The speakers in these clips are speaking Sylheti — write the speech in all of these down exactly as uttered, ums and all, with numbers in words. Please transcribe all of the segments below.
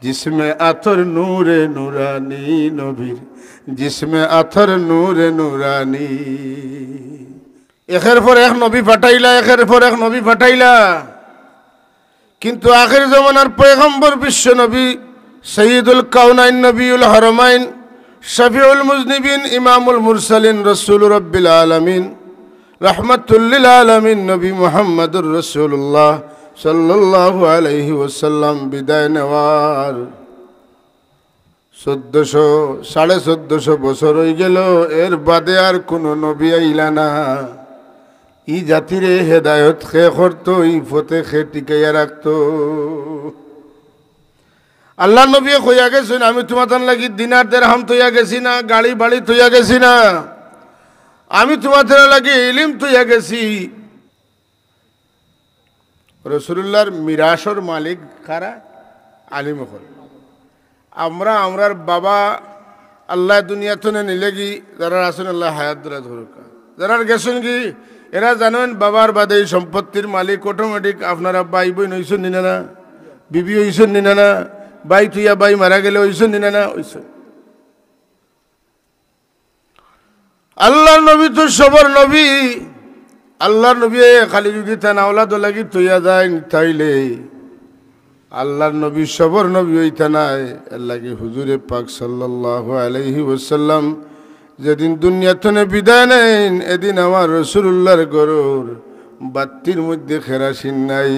জিসমে আতর নূরে নুরানি নবীর, জিসমে আতর নূরে নুরানি। একের পর এক নবী পাঠাইলা, একের পর এক নবী পাঠাইলা, কিন্তু আখের জমানার পয়গম্বর, বিশ্ব নবী, সৈয়দুল কাউনাইন, নবিউল হরমাইন, শফিউল মুজনিবিন, ইমামুল মুরসালিন, রসুল রব্বিল আলামিন, রহমাতুল্লিল আলামিন নবী মুহাম্মাদুর রাসূলুল্লাহ সাল্লাল্লাহু আলাইহি ওয়াসাল্লাম বিদায় নেওয়ার চোদ্দশো, সাড়ে চোদ্দশো বছর অইগেল, এর বাদে আর কুনু নবী আইলা না। ই জাতিরে হেদায়ত কে করতো, ই পথে কে টিকাইয়া রাখতো? আল্লার নবীয়ে কইয়া গেছইন, "আমি তুমাতার লাগি দিনার দেরহাম থইয়া গেছি না, গাড়ি বাড়ি থইয়া গেছি না, আমি তুমাতার লাগি ইলিম থইয়া গেছি।" রসুলুল্লাহর মিরাশর মালিক কারা? আলিম অকল। আমরা, আমরার বাবা আল্লায় দুনিয়া থনে নিলেগি, যারার আছইন আল্লায় হায়াত দরাজ করউক্কা। যারার গেছইনগি, এরা জানইন বাবার বাদে ই সম্পত্তির মালিক automatic। আপনারা ভাই বইন অইছইন নি না? বিবি অইছইন নি না? ভাই থুইয়া ভাই মারা গেলে অইছইন নি না? অইছইন। আল্লার নবী তো সবর নবী। আল্লার নবীয়ে খালি যুদি তান আওলাদর লাগি থইয়া যাইন, তাইলে আল্লার নবী সবর নবী অইতা নায়। এরলাগি হুজুরে পাক সাল্লাল্লাহু আলাইহি ওয়াসাল্লাম যেদিন দুনিয়া থনে বিদায় নেইন, এদিন আমার রসুলুল্লাহর ঘরর বাত্তির মধ্যে কেরাসিন নাই।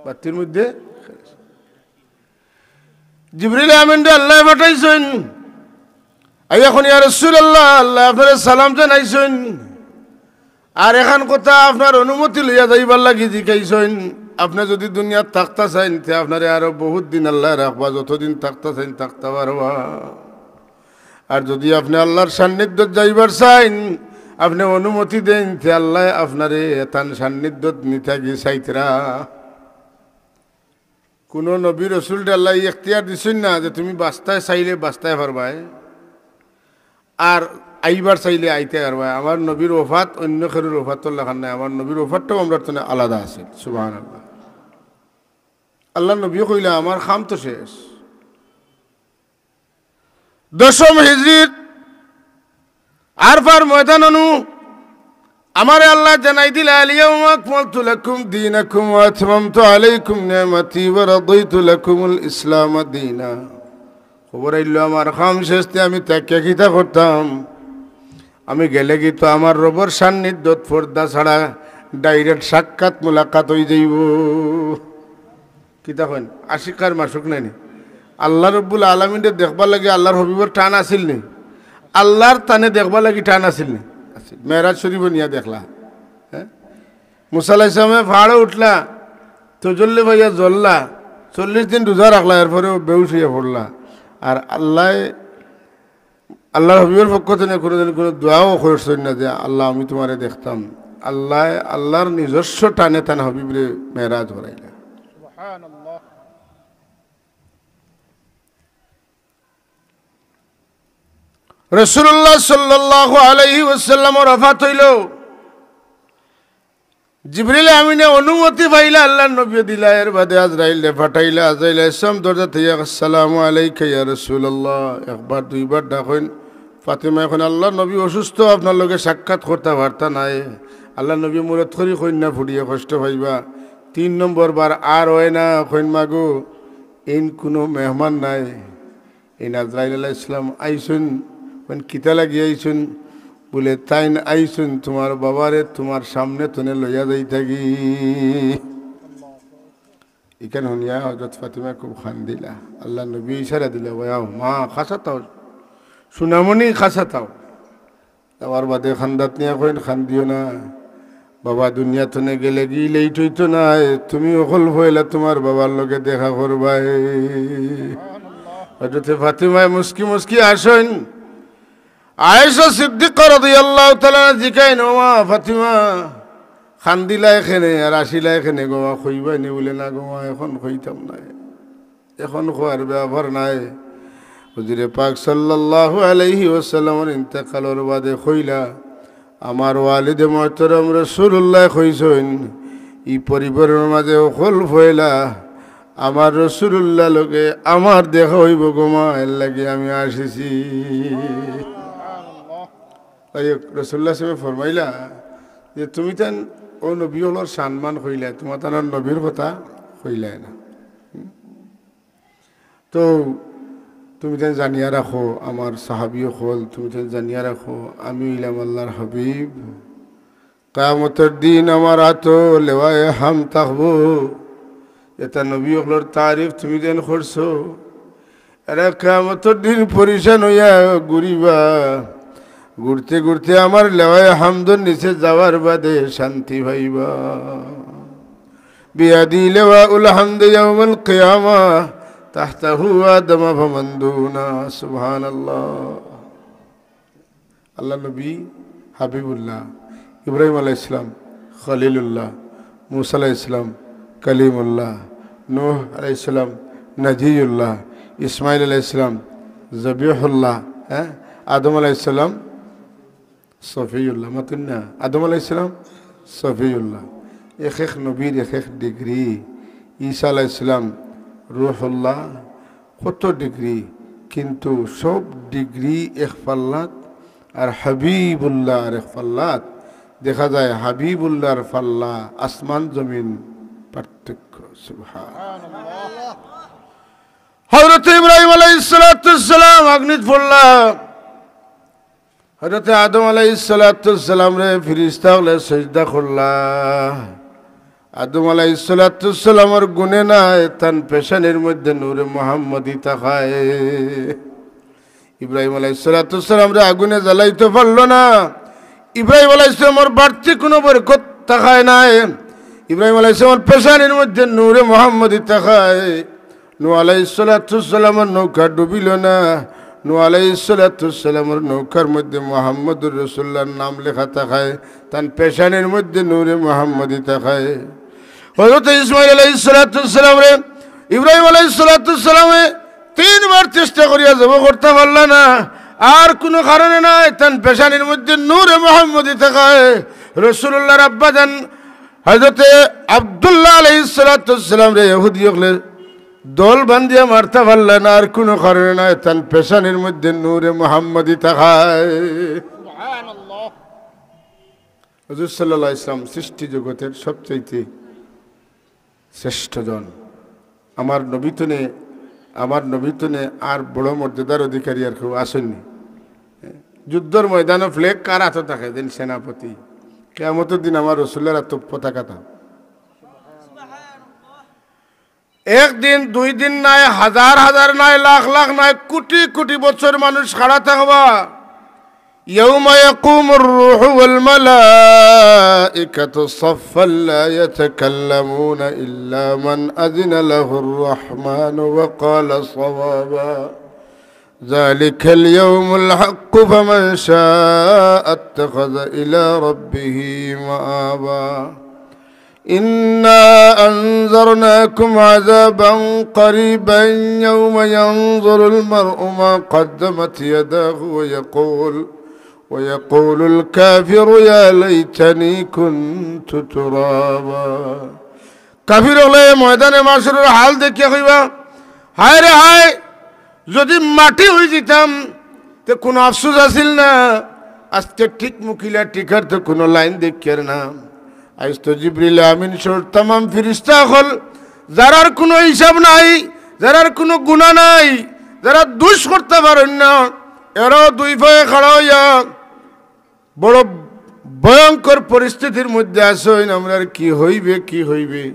বাত্তির মধ্যে জিবরিল আমিনরে আল্লায় পাঠাইছইন। আইয়া কইন, "ইয়া রাসূলুল্লাহ, আল্লায় আপনারে সালাম জানাইছইন। আর এখান কথা আপনার অনুমতি লইয়া যাইবার লাগি জিকাইছইন। আপনে যুদি দুনিয়াত থাকতা চাইন, তে আপনারে আরো বহুত দিন আল্লায় রাখবা, যতদিন থাকতা চাইন থাকতা পারবা। আর যুদি আপনে আল্লার সান্নিধ্যত যাইবার চাইন, আপনে অনুমতি দেইন, তে আল্লায় আপনারে তান সান্নিধ্যত নিতাগি চাইতরা।" কুনু নবী রসুলরে আল্লায় ই এখতিয়ার দিছইন না যে তুমি বাঁচতায় চাইলে বাঁচতায় পারবায়, আর আইবার চাইলে আইতায় পারবায়। আমার নবীর ওফাত অইন্য কেউর ওফাতর লাখান নায়, আমার নবীর ওফাতটাও আমরার থনে আলাদা আছিল। সুবহানাল্লাহ। আল্লার নবীয়ে কইলা, "আমার কাম তো শেষ।" দশম হিজরির আরফার ময়দান অনু আমারে আল্লায় জানাই দিলা, "আল ইয়াউমা আকমালতু লাকুম দীনাকুম ওয়া আতমামতু আলাইকুম নি'মাতি ওয়া রাদিতু লাকুমুল ইসলামা দীনা।" খবর আইলো, আমার কাম শেষ, তে আমি থাকিয়া কিতা করতাম? আমি গেলেগি তো আমার রবর সান্নিধ্যত পর্দা ছাড়া direct সাক্ষাৎ মুলাকাত অইযাইবো। কিতা কইন? আশিক আর মাশুক নায়নি? আল্লাহ রব্বুল আলামিনরে দেখবার লাগি আল্লার হাবিবর টান আছিল নি? আল্লার তানে দেখবার লাগি টান আছিল নি? আছিল। মেরাজ শরীফো নিয়া দেখলা। হ্যাঁ? মুসা আলাইহিস সালামে পাহাড়ো উঠলা, তজল্লি পাইয়া জ্বললা, চল্লিশ দিন রোজা রাখলা, এরপরেও বেহুশ অইয়া পড়লা। আর আল্লায় আল্লার হাবিবর পক্ষ থনে কুনুদিন কুনু দোয়াও করছইন না যে, "আল্লাহ, আমি তুমারে দেখতাম।" আল্লায় আল্লার নিজস্ব টানে তান হাবিবরে মেরাজ করাইলা। সুবহানাল্লাহ। রাসূলুল্লাহ সাল্লাল্লাহু আলাইহি ওয়াসাল্লামর ওফাত অইলো। জিবরিল আমিনে অনুমতি পাইলা, আল্লার নবীয়ে দিলা, এর বাদে আজরাইলরে পাঠাইলা। আজরাইল আলাইহিস সালাম দরজা থইয়া, "আসসালামু আলাইকা ইয়া রাসূলুল্লাহ।" একবার দুইবার ডাকইন। ফাতেমায় কইন, "আল্লার নবী অসুস্থ, আপনার লগে সাক্ষাৎ করতা পারতা নায়।" আল্লার নবীয়ে মুরত করি কইন না, "ফুড়িয়ে কষ্ট পাইবা।" তিন নম্বর বার আর অয় না, কইন, "মাগো, এইন কুনু মেহমান নায়।" এইন আজরাইল আলাইহিস সালাম আইছইন, কইন, "কিতা লাগি আইছইন?" বুলে, "তাইন আইছইন তুমার বাবারে তুমার সামনে থনে লইয়া যাইতাগি।" ইখান হুনিয়া হযরত ফাতিমা খুব কান্দিলা। আল্লার নবীয়ে ইশারা দিলা, "ওয়াও মা, খাসা থাও, সোনামণি, খাসা থাও।" যাওয়ার বাদে কান্দাত নিয়া কইন, "কান্দিও না, বাবা দুনিয়া থনে গেলেগি late অইতো নায়, তুমি অকল পয়লা তুমার বাবার লগে দেখা করবায়।" হযরতে ফাতিমায় মুস্কি মুস্কি হাসইন। আয়েশা সিদ্দিকা রাদিয়াল্লাহু তাআলা আনহা জিকাইন, "ও মা ফাতিমা, কান্দিলায় কেনে আর হাসিলায় কেনে গো মা, কইবায় নি?" বুলে, "না গো মা, এখন কইতাম নায়।" এখন কওয়ার ব্যাপার নায়। হুজুরে পাক সাল্লাল্লাহু আলাইহি ওয়াসাল্লামর ইন্তেকালর বাদে কইলা, "আমার ওয়ালিদে মুহতারাম রাসূলুল্লায় কইছইন, ই পরিবারর মাঝে অকল পয়লা আমার রসুলুল্লাহ লগে আমার দেখা অইবো গো মা, এর লাগি আমি আসিছি।" তাই রসুলুল্লাহ সাহেব ফরমাইলা যে, "তুমি তান অউ নবী অকলর সম্মান কইলায়, তুমার তান নবীর কথা কইলায় না।" তো তুমি তান জানিয়া রাখো, আমার সাহাবী অকল, তুমি তান জানিয়া রাখো, আমি অইলাম আল্লাহর হাবিব। কিয়ামতর দিন আমার আতো লেওয়ায়ে হামদ থাকবো। ইতা নবী অকলর তারিফ তুমি যেন করছো, এরা কিয়ামতর দিন পরেশান অইয়া ঘুরিবা। ঘুরতে ঘুরতে আমার লেওয়ায়ে হামদর নিচে যাওয়ার বাদে শান্তি পাইবা। বিয়াদি লেওয়াউল হামদ ইয়াউমাল কিয়ামা, তাহতাহু আদম ফামান দুনা। সুবহানাল্লাহ। আল্লাহ নবী হাবিবুল্লাহ, ইব্রাহিম আলাইহিস সালাম খলিলুল্লাহ, মুসা আলাইহিস সালাম কালিমুল্লাহ, নূহ আলাইহিস সালাম নাজিউল্লাহ, ইসমাইল আলাইহিস সালাম জবিহুল্লাহ, হ্যাঁ, আদম আলাইহিস সালাম সফিউল্লাহ, মাতুন না, আদম আলাইহিস সালাম সফিউল্লাহ। এক এক নবীর এক এক ডিগ্রি। ঈসা আলাইহিস সালাম রুহুল্লাহ, কত ডিগ্রি, কিন্তু সব ডিগ্রি এক পাল্লাত, আর হাবিবুল্লাহ আর এক পাল্লাত। দেখা যায় হাবিবুল্লাহর পাল্লা আসমান জমিন পার্থক্য। সুবহানাল্লাহ। হযরত ইব্রাহিম আলাইহিস সালাতু ওয়াস সালাম আগ্নিত পড়লা, হযরতে আদম আলাইহিস সালাতু ওয়াস সালামরে ফিরিস্তা অকলে সিজদা করলা। আদম আলাইহিস সালাতু ওয়াস সালামর গুণে নায়, তান পেশানির মধ্যে নূরে মুহাম্মদী থাকায়। ইব্রাহিম আলাইহিস সালাতু ওয়াস সালামরে আগুনে জ্বালাইতো পারলো না। ইব্রাহিম আলাইহিস সালামর বাড়তি কুনু বরকত থাকায় নায়। ইব্রাহিম আলাইহিস সালামর পেশানির মধ্যে নূরে মুহাম্মদী থাকায়। নূহ আলাইহিস সালাতু ওয়াস সালামর নৌকা ডুবিল না। নূহ আলাইহিস সালাতু ওয়াস সালামর নৌকার মধ্যে মুহাম্মদুর রাসূলুল্লাহর নাম লেখা থাকায়, তান পেশানির মধ্যে নূরে মুহাম্মদী থাকায়। হযরত ইসমাইল আলাইহিস সালাতু ওয়াস সালামরে ইব্রাহিম আলাইহিস সালাতু ওয়াস সালামে তিনবার চেষ্টা করিয়া জবো করতা পারলা না। আর কুনু কারণে নায়, তান পেশানির মধ্যে নূরে মুহাম্মদী থাকায়। রাসূলুল্লাহর আব্বাজান হযরতে আব্দুল্লাহ আলাইহিস সালাতু ওয়াস সালামরে ইহুদি অকলে দল বান্ধিয়া মারতা পারলা না, আর কুনু কারণে নায়, তান পেশানির মধ্যে নূরে মুহাম্মদী থাকায়। সুবহানাল্লাহ। হুজুর সাল্লাল্লাহু আলাইহি ওয়াসাল্লাম সৃষ্টি জগতের সবচাইতে শ্রেষ্ঠ জন। আমার নবী তনে, আমার নবী তনে আর বড় মর্যাদার অধিকারী আর কেউ আছইন নি। যুদ্ধর ময়দানো ফ্ল্যাগ কার আতো থাকে? যেন সেনাপতি। কিয়ামতর দিন আমার রসুলুল্লাহর আতো পতাকা থাকবো। একদিন, দুই দিন নায়, হাজার হাজার নায়, লাখ লাখ নায়, কুটি কুটি বছর মানুষ খাড়া থাকবা। يوم يقوم الروح والملائكة صفا لا يتكلمون إلا من أذن له الرحمن وقال صوابا. ذلك اليوم الحق فمن شاء اتخذ إلى ربه مآبا. إنا أنذرناكم عذابا قريبا يوم ينظر المرء ما قدمت يداه ويقول، ويقول الكافر يا ليتني كنت ترابا. কাফির অকলে ময়দানে মাশরর হাল দেখিয়া কইবা, "হায় রে হায়, যদি মাটি অইযিতাম, তে কুনু আফসোস আছিল না। আইজকে ঠিক মুকিলা টিকার তো কুনু লাইন দেখিয়ার না।" আইজ তো জিবরিল আমিন সহ তামাম ফিরিস্তা অকল, যারার কুনু হিসাব নাই, যারার কুনু গুনা নাই, যারা দুষ করতা পারইন না, এরাও দুই পায়ে খাড়া অইয়া বড় ভয়ঙ্কর পরিস্থিতির মধ্যে আছইন, আমরার কি অইবে, কি অইবে?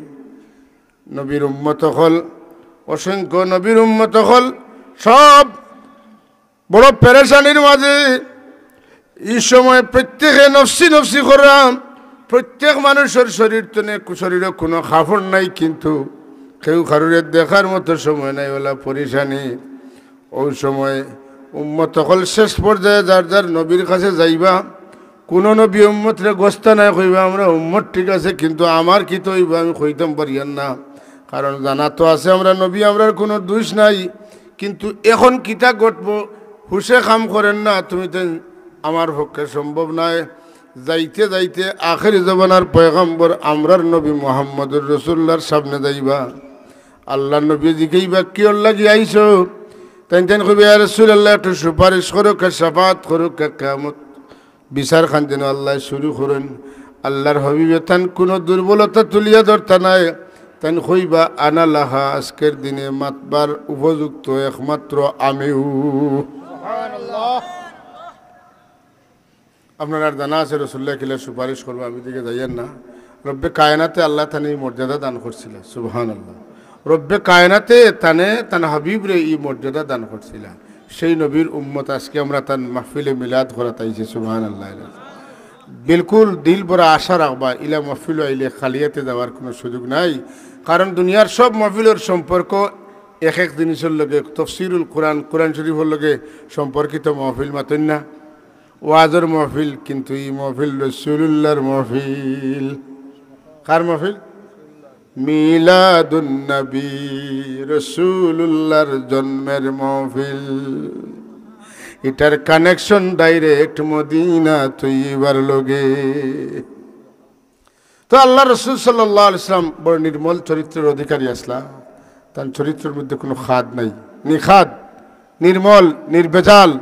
নবীর উম্মত অকল, অসংখ্য নবীর উম্মত অকল, সব বড় পেরেশানির মাঝে। ই সময় প্রত্যেকে নফসি নফসি কররা, প্রত্যেক মানুষর শরীর তনে, শরীরো কুনু কাপড় নাই, কিন্তু কেউ কারুরে দেখার মতো সময় নাই, অলা পরেশানি। অউ সময় উম্মত অকল শেষ পর্যায়ে যার যার নবীর কাছে যাইবা। কুনু নবী উম্মতরে গস্তা নায়, কইবা, "আমরা উম্মত ঠিক আছে, কিন্তু আমার কিতা অইবো আমি কইতাম পারিয়ার না।" কারণ জানা তো আছে আমরা নবী, আমরার কুনু দুষ নাই, কিন্তু এখন কিতা ঘটবো, হুশে কাম করের না, তুমি তো আমার পক্ষে সম্ভব নায়। যাইতে যাইতে আখেরি জমানার পয়গম্বর আমরার নবী মুহাম্মদুর রাসূলুল্লাহর সামনে যাইবা। আল্লার নবী জিকাইবা, "কিওর লাগি আইছো?" তাইন তাইন কইবা, "ইয়া রাসুলাল্লাহ, একটু সুপারিশ করউক্কা, শাফাআত করউক্কা, কিয়ামত বিচার খান যেন আল্লায় শুরু করইন।" আল্লার হাবিবে তান কুনু দুর্বলতা তুলিয়া ধরতা নায়, তাইন কইবা, "আনা লাহা, আজকের দিনে মাতবার উপযুক্ত একমাত্র আমিউ।" আপনারার জানা আছে রসুল্লাহ কিলা সুপারিশ করবা, আমি দিকে যাইয়ার না। রব্বে কায়নাতে আল্লায় তানে ই মর্যাদা দান করছিলা, সুবহানাল্লাহ। রব্বে কায়নাতে তানে, তান হাবিবরে ই মর্যাদা দান করছিলা। সেই নবীর উম্মত আজকে আমরা তান মাহফিলে মিলাদ করাত আইছি, সুবহানাল্লাহ। বিলকুল দিল ভরা আশা রাখবা, ইলা মাহফিলো আইলে খালি আতে যাওয়ার কুনু সুযোগ নাই। কারণ দুনিয়ার সব মাহফিলর সম্পর্ক এক এক জিনিসর লগে, তফসিরুল কোরআন, কোরআন শরীফর লগে সম্পর্কিত মাহফিল মাতইন না। ওয়াজর মাহফিল, কিন্তু ই মাহফিল রসুলুল্লাহর মাহফিল। কার মাহফিল? মিলাদুন নবী, রসুলুল্লাহর জন্মের মাহফিল। ইটার connection direct মদিনা তৈয়বার লগে। তো আল্লার রসুল সাল্লাল্লাহু আলাইহি ওয়াসাল্লাম বড় নির্মল চরিত্রের অধিকারী আছলা। তান চরিত্রের মধ্যে কুনু খাদ নাই, নিখাদ, নির্মল, নির্ভেজাল,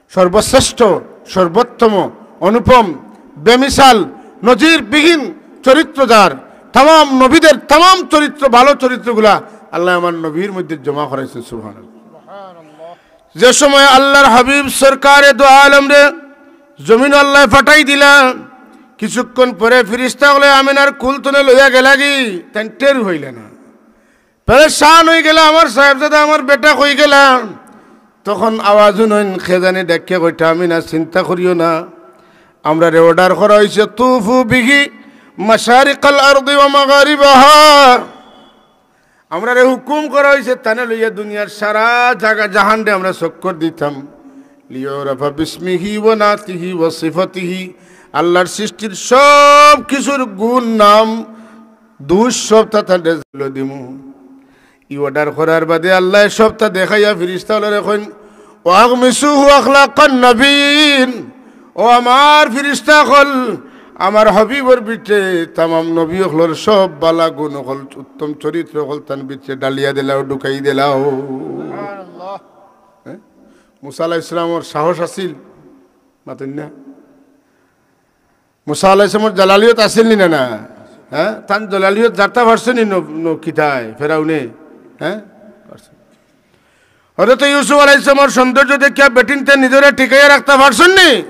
সর্বশ্রেষ্ঠ, সর্বোত্তম, অনুপম, বেমিসাল, নজিরবিহীন চরিত্র যার। তামাম নবীদের তামাম চরিত্র, ভালো চরিত্রগুলা আল্লায় আমার নবীর মধ্যে জমা করাইছইন, সুবহানাল্লাহ। যে সময় আল্লার হাবিব সরকারে দু আলমরে জমিনো আল্লায় পাঠাই দিলা, কিছুক্ষণ পরে ফিরিস্তা অকলে আমিনার কুল তনে লইয়া গেলাগি, তাইন টের পাইলা না। পেরেশান অইগেলা, "আমার সাহেবজাদা, আমার বেটা কই গেলা?" তখন আওয়াজ হুনইন, কে জানি ডাকিয়া কইতা, "আমিনা, চিন্তা করিও না, আমরারে order করা অইছে, তুফু বিহি মাশারিকাল আরদি ওয়া মাগারিবাহা।" আমরারে হুকুম করা অইছে, তানে লইয়া দুনিয়ার সারা জাগা জাহানরে আমরা চক্কর দিতাম। লিউরাফা বিসমিহি ওয়া নাতিহি ওয়া সিফাতিহি, আল্লার সৃষ্টির সব কিছুর গুণ, নাম, দুষ সবতা তানে দিমু। ই order করার বাদে আল্লায় সবতা দেখাইয়া ফিরিস্তা অকলরে কইন, "ওয়া আগমিসুহু আখলাকান নাবিয়্যিন।" ও আমার ফিরিস্তা অকল, আমার হাবিবর ভিতরে তামাম নবী অকলর সব বালা গুণ অকল, উত্তম চরিত্র অকল তান ভিতরে ডালিয়া দিলাও, ঢুকাই দিলাও। সুবহানাল্লাহ। হ্যাঁ? মুসা আলাইহিস সালামর সাহস আছিল, মাতইন না? মুসা আলাইহিস সালামর জালালিয়ত আছিল নি না, না? হ্যাঁ? তান জালালিয়ত জারতা পারছে নি ন-, ন-, কিতায়, ফেরাউনে? হ্যাঁ? পারছে। হযরত ইউসুফ আলাইহিস সালামর সৌন্দর্য দেখিয়া বেটিন্তে নিজরে টিকাইয়া রাখতা পারছইন নি?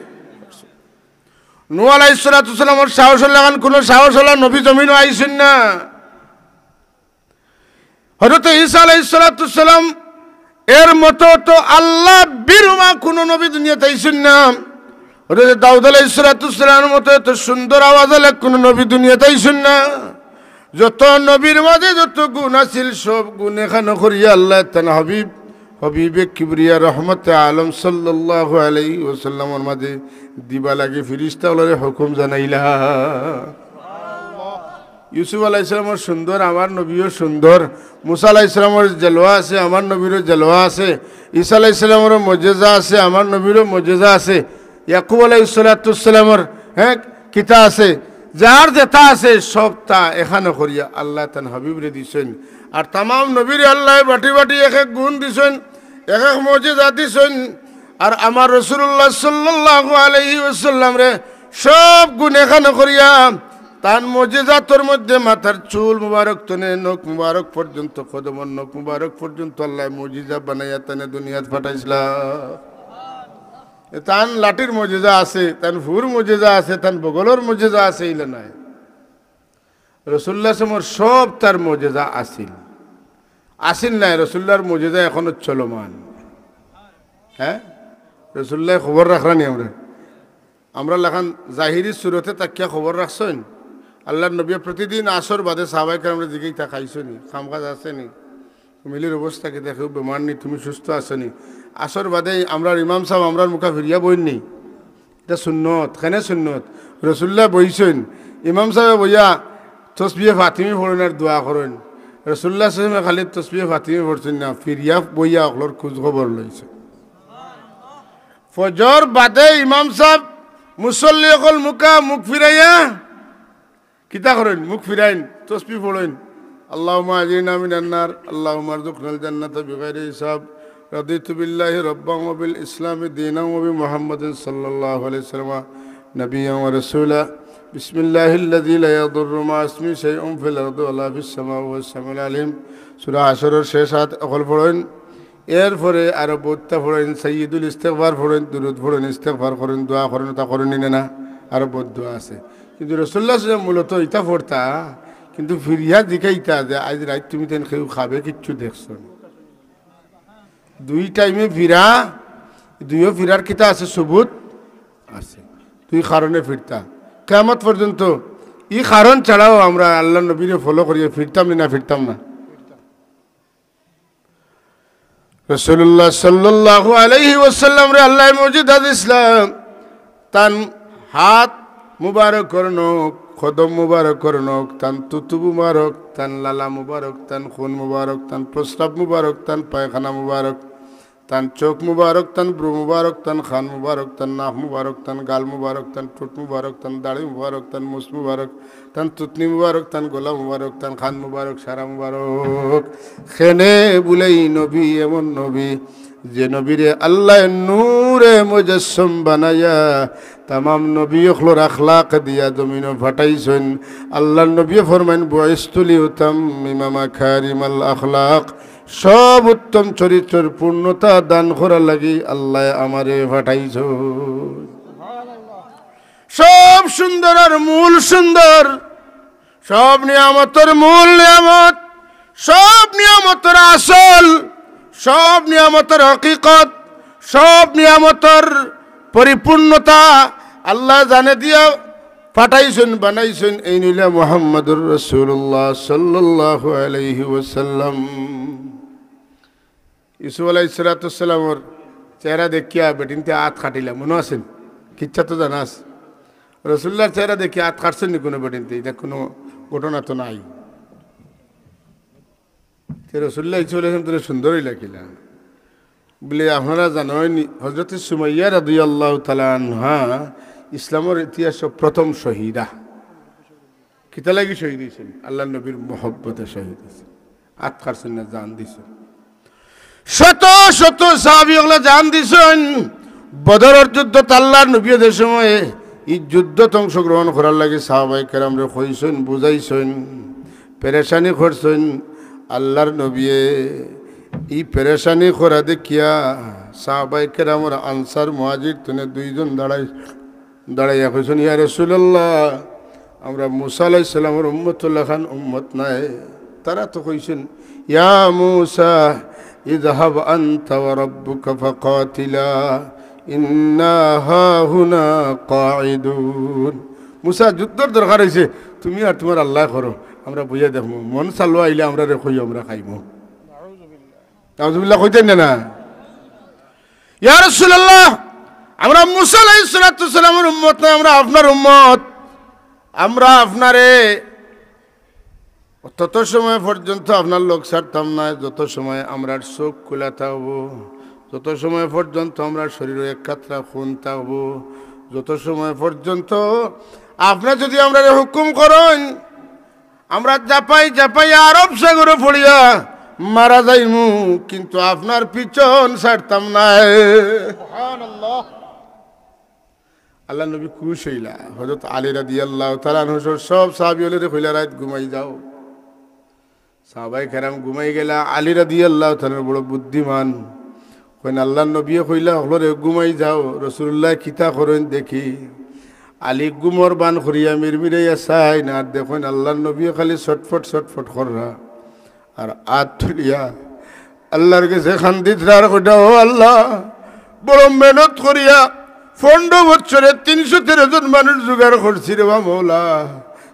নূহ আলাইহিস সালাতু ওয়াস সালামর সাহসর লাখান কুনু সাহসআলা নবী জমিনো আইছইন না। হযরত ঈসা আলাইহিস সালাতু ওয়াস সালাম এর মতো তো আল্লাহ বিরুমা কুনু নবী দুনিয়াত আইছইন না। হযরত দাউদ আলাইহিস সালাতু ওয়াস সালামের মতো এত সুন্দর আওয়াজআলা কুনু নবী দুনিয়াত আইছইন না। যত নবীর মাঝে যত গুণ আছিল, সব গুণ একখানো করিয়া আল্লায় তান হাবিব, হাবিবে কিবরিয়া রহমতে আলম সাল্লাল্লাহু আলাইহি ওয়াসাল্লামর মাঝে দিবা লাগি ফিরিস্তা অকলরে হুকুম জানাইলা। ইউসুফ আলাইহিস সালামও সুন্দর, আমার নবীও সুন্দর। মুসা আলাইহিস সালামর জলওয়া আছে, আমার নবীরও জলওয়া আছে। ঈসা আলাইহিস সালামরও মুজিজা আছে, আমার নবীরও মুজিজা আছে। ইয়াকুব আলাইহিস সালাতু ওয়াস সালামর, হ্যাঁ, কিতা আছে, যার যেটা আছে, সবটা একখানো করিয়া আল্লায় তান হাবিবরে দিছইন। আর তামাম নবীরে আল্লায় বাটি বাটি এক এক গুণ দিছইন, এক এক মুজিজা দিছইন। আর আমার রাসূলুল্লাহ সাল্লাল্লাহু আলাইহি ওয়াসাল্লামরে সব গুণ একখানো করিয়া তান মুজিজাতর মধ্যে মাথার চুল মুবারক তনে নখ মুবারক পর্যন্ত, কদমর নখ মুবারক পর্যন্ত আল্লায় মুজিজা বানাইয়া তানে দুনিয়াত পাঠাইছলা। এ তান লাঠির মুজিজা আছে, তান ফুর মুজিজা আছে, তান বগলর মুজিজা আছে, ইলা নায়। রাসূলুল্লাহ সাল্লাল্লাহু আলাইহি ওয়াসাল্লামর সব তার মুজিজা আছিল। আছিল নায়, রাসূলুল্লাহর মুজিজা এখনো চলমান। হ্যাঁ? রাসূলুল্লায় খবর রাখরা নি আমরার? আমরার লাখান জাহিরি সুরতে থাকিয়া খবর রাখছইন? আল্লাহর নবীয়ে প্রতিদিন আসর বাদে সাহাবায়ে কেরামরে জিগাইতা, "খাইছো নি? কাম কাজ আছে নি? ফ্যামিলির অবস্থা কিতা? কেউ বেমার নি? তুমি সুস্থ আছো নি?" আসর বাদে আমরার ইমাম সাব আমরার মুখা ফিরিয়া বইন নি? ইটা সুন্নত। কেনে সুন্নত? রাসূলুল্লাহ বইছইন, ইমাম সাবে বইয়া তসবিহে ফাতিমি পড়ইন আর দোয়া করইন। রাসূলুল্লাহ সাল্লাল্লাহু আলাইহি ওয়াসাল্লামে খালি তসবিহে ফাতিমি পড়ছইন না, ফিরিয়া বইয়া অকলর খোঁজ খবর লইছইন। ফজর বাদে ইমাম সাব মুসল্লি অকল মুখা মুখ ফিরাইয়া কিতা করইন? মুখ ফিরাইন, তসবি পড়ইন, اللهم أجرنا من النار، اللهم ارزقنا الجنة بغير حساب. رضيت بالله ربا وبالإسلام دينا وبمحمد صلى الله عليه وسلم نبيا ورسولا. بسم الله الذي لا يضر مع اسمه شيء في الأرض ولا في السماء وهو السميع العليم. সূরা হাশরর শেষ আয়াত অকল পড়ইন। এরপরে আরো বউততা পড়ইন, সাইয়্যিদুল ইস্তেগফার পড়ইন, দুরুদ পড়ইন, ইস্তেগফার করইন, দোয়া করইন, ইতা করইন নি না? আরো বউত দোয়া আছে। কিন্তু রাসূলুল্লাহ সাল্লাল্লাহু আলাইহি ওয়াসাল্লাম মূলত ইতা পড়তা, কিন্তু ফিরিয়া জিকাইতা যে, "আইজ রাইত তুমি তাইন কেউ খাবে কিচ্ছু দেখছো নি?" দুই টাইমে ফিরা, দুইও ফিরার কিতা আছে? সুবুত আছে। দুই কারণে ফিরতা। কিয়ামত পর্যন্ত ই কারণ ছাড়াও আমরা আল্লাহর নবীরে follow করিয়া ফিরতাম নি না, ফিরতাম না? রাসূলুল্লাহ সাল্লাল্লাহু আলাইহি ওয়াসাল্লামরে আল্লায় মুজিজা দিছলা, তান হাত মুবারকর নখ, কদম মুবারকর নখ, তান থুতু মুবারক, তান লালা মুবারক, তান খুন মুবারক, তান প্রস্রাব মুবারক, তান পায়খানা মুবারক, তান চোখ মুবারক, তান ভ্রু মুবারক, তান কান মুবারক, তান নাক মুবারক, তান গাল মুবারক, তান ঠোঁট মুবারক, তান দাড়ি মুবারক, তান মুছ মুবারক, তান থুতনি মুবারক, তান গলা মুবারক, তান কান মুবারক, সারা মুবারক। কেনে বুলে ই নবী এমন নবী, যে নবীরে আল্লায় নূরে মুজাসসাম বানাইয়া তামাম নবী অকলর আখলাক দিয়া জমিনো পাঠাইছইন। আল্লাহর নবীয়ে ফরমাইন, "বুইস্তু লিউতাম্মিমা মাকারিমাল আখলাক।" সব উত্তম চরিত্রর পূর্ণতা দান করার লাগি আল্লায় আমারে পাঠাইছইন। সব সুন্দরর মূল সুন্দর, সব নিয়ামতর মূল নিয়ামত, সব নিয়ামতর আসল, সব নিয়ামতর হকিকত, সব নিয়ামতর পরিপূর্ণতা আল্লায় জানে দিয়া পাঠাইছইন, বানাইছইন, এইন অইলা মুহাম্মাদুর রাসূলুল্লাহ সাল্লাল্লাহু আলাইহি ওয়াসাল্লাম। ইউসুফ আলাইহিস সালাতু ওয়াস সালামর চেহারা দেখিয়া বেটিন্তে আত কাটিলা, মনো আছে নি? কিচ্ছা তো জানা আছে। রাসূলুল্লাহর চেহারা দেখিয়া আত কাটছইন নি কুনু বেটিন্তে? ইটা কুনু ঘটনা তো নায়। তে রাসূলুল্লাহ ইউসুফ আলাইহিস সালামরে সুন্দর অইলা কিলা? বুলে, আপনারা জানইন নি, হযরতে সুমাইয়া রাদিয়াল্লাহু তাআলা আনহা ইসলামর ইতিহাসো প্রথম শহীদা। কিতা লাগি শহীদ অইছইন? আল্লাহর নবীর মহব্বতে শহীদ অইছইন। আত কাটছইন না, জান দিছইন। শত শত সাহাবী অকলে জান দিছইন। বদরর যুদ্ধত আল্লাহর নবীয়ে যে সময় ই যুদ্ধত অংশগ্রহণ করার লাগি সাহাবায়ে কেরামরে কইছইন, বুঝাইছইন, পেরেশানি করছইন, আল্লাহর নবীয়ে ই পেরেশানি করা দেখিয়া সাহাবায়ে কেরামর আনসার মুহাজির তনে দুইজন দাঁড়াই দাঁড়াইয়া কইছইন, "ইয়া রাসূলুল্লাহ, আমরা মুসা আলাইহিস সালামর উম্মতর লাখান উম্মত নায়।" তারা তো কইছইন, "ইয়া মুসা, ইযহাব আনতা ওয়া রাব্বুকা ফাকাতিলা, ইন্না হাহুনা কাঈদুন।" মুসা, যুদ্ধর দরকার অইছে, তুমি আর তুমার আল্লায় করো, আমরা বইয়া দেখমু, মন চালো আইলে আমরারে কইও, আমরা খাইমু। নাউজুবিল্লাহ কইতা নি না? ইয়া রাসূলুল্লাহ, আমরা মুসা আলাইহিস সালাতু ওয়াস সালামর উম্মত নায়, আমরা আপনার উম্মত। আমরা আপনারে তত সময় পর্যন্ত আপনার লগ ছাড়তাম নায়, যত সময় আমরার চোখ খুলা থাকবো, যত সময় পর্যন্ত আমরার শরীরো এক কাতরা খুন থাকবো, যত সময় পর্যন্ত আপনে যুদি আমরারে হুকুম করইন, আমরা জাপাই জাপাই আরব সাগরো পড়িয়া মারা যাইমু, কিন্তু আপনার পিছন ছাড়তাম নায়। সুবহানাল্লাহ। আল্লাহর নবী খুশ অইলা। হযরত আলী রাদিয়াল্লাহু তাআলা আনহু সহ সব সাহাবী অকলরে কইলা, "রাইত ঘুমাই যাও।" সাহাবায়ে কেরাম ঘুমাই গেলা। আলী রাদিয়াল্লাহু তাআলা আনহু বড় বুদ্ধিমান। কইন, "আল্লাহর নবীয়ে কইলা অকলরে ঘুমাই যাও, রাসূলুল্লাহ কিতা করইন দেখি।" আলী ঘুমর বান করিয়া মিরমিরাইয়া চাইন, আর দেখইন আল্লাহর নবীয়ে খালি ছটফট ছটফট কররা। আর আত তুলিয়া আল্লাহর গেছে কান্দিতরা, আর কইরা, "ও আল্লাহ, বড় মেহনত করিয়া পনরো বছরে তিনশো তেরো জন মানুষ জোগাড় করছি রে বা মওলা,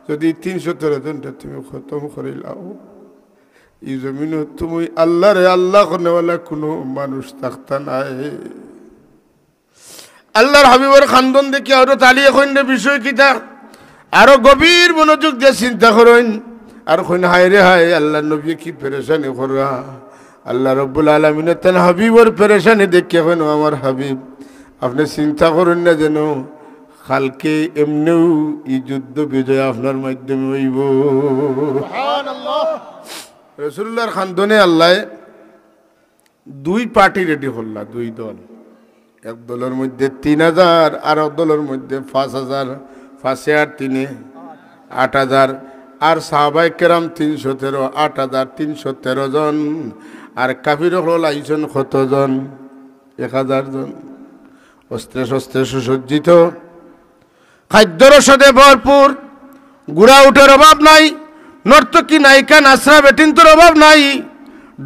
যুদি তিনশো তেরো জনরে তুমি খতম করিলাও, ই জমিনো তুমি আল্লাহরে আল্লাহ করনেওয়ালা কুনু মানুষ থাকতা নায়।" আল্লাহর হাবিবর কান্দন দেখিয়া হযরত আলীয়ে কইন, "রে বিষয় কিতা?" আরো গভীর মনোযোগ দিয়া চিন্তা করইন। আর কইন, "হায় রে হায়, আল্লাহর নবীয়ে কি পেরেশানি কররা।" আল্লাহ রাব্বুল আলামিনে তান হাবিবর পেরেশানি দেখিয়া কইন, "ও আমার হাবিব, আপনে চিন্তা করইন না যেন, কালকে এমনেউ ই যুদ্ধ বিজয় আপনার মাধ্যমে অইবো।" সুবহানাল্লাহ। রসুলুল্লাহর খান্দনে আল্লায় দুই পার্টি রেডি করলা, দুই দল। এক দলর মধ্যে তিন হাজার, আর এক দলর মধ্যে পাঁচ হাজার, পাঁচে আর তিনে আট হাজার, আর সাহাবায়ে কেরাম তিনশো তেরো, আট হাজার তিনশো তেরো জন, আর কাফির অকল আইছইন কতজন? এক হাজার জন। অস্ত্রে শস্ত্রে সুসজ্জিত, খাদ্য রসদে ভরপুর, ঘোড়া উটের অভাব নাই, নর্তকী নায়িকা নাচরা বেটিন্তর অভাব নাই।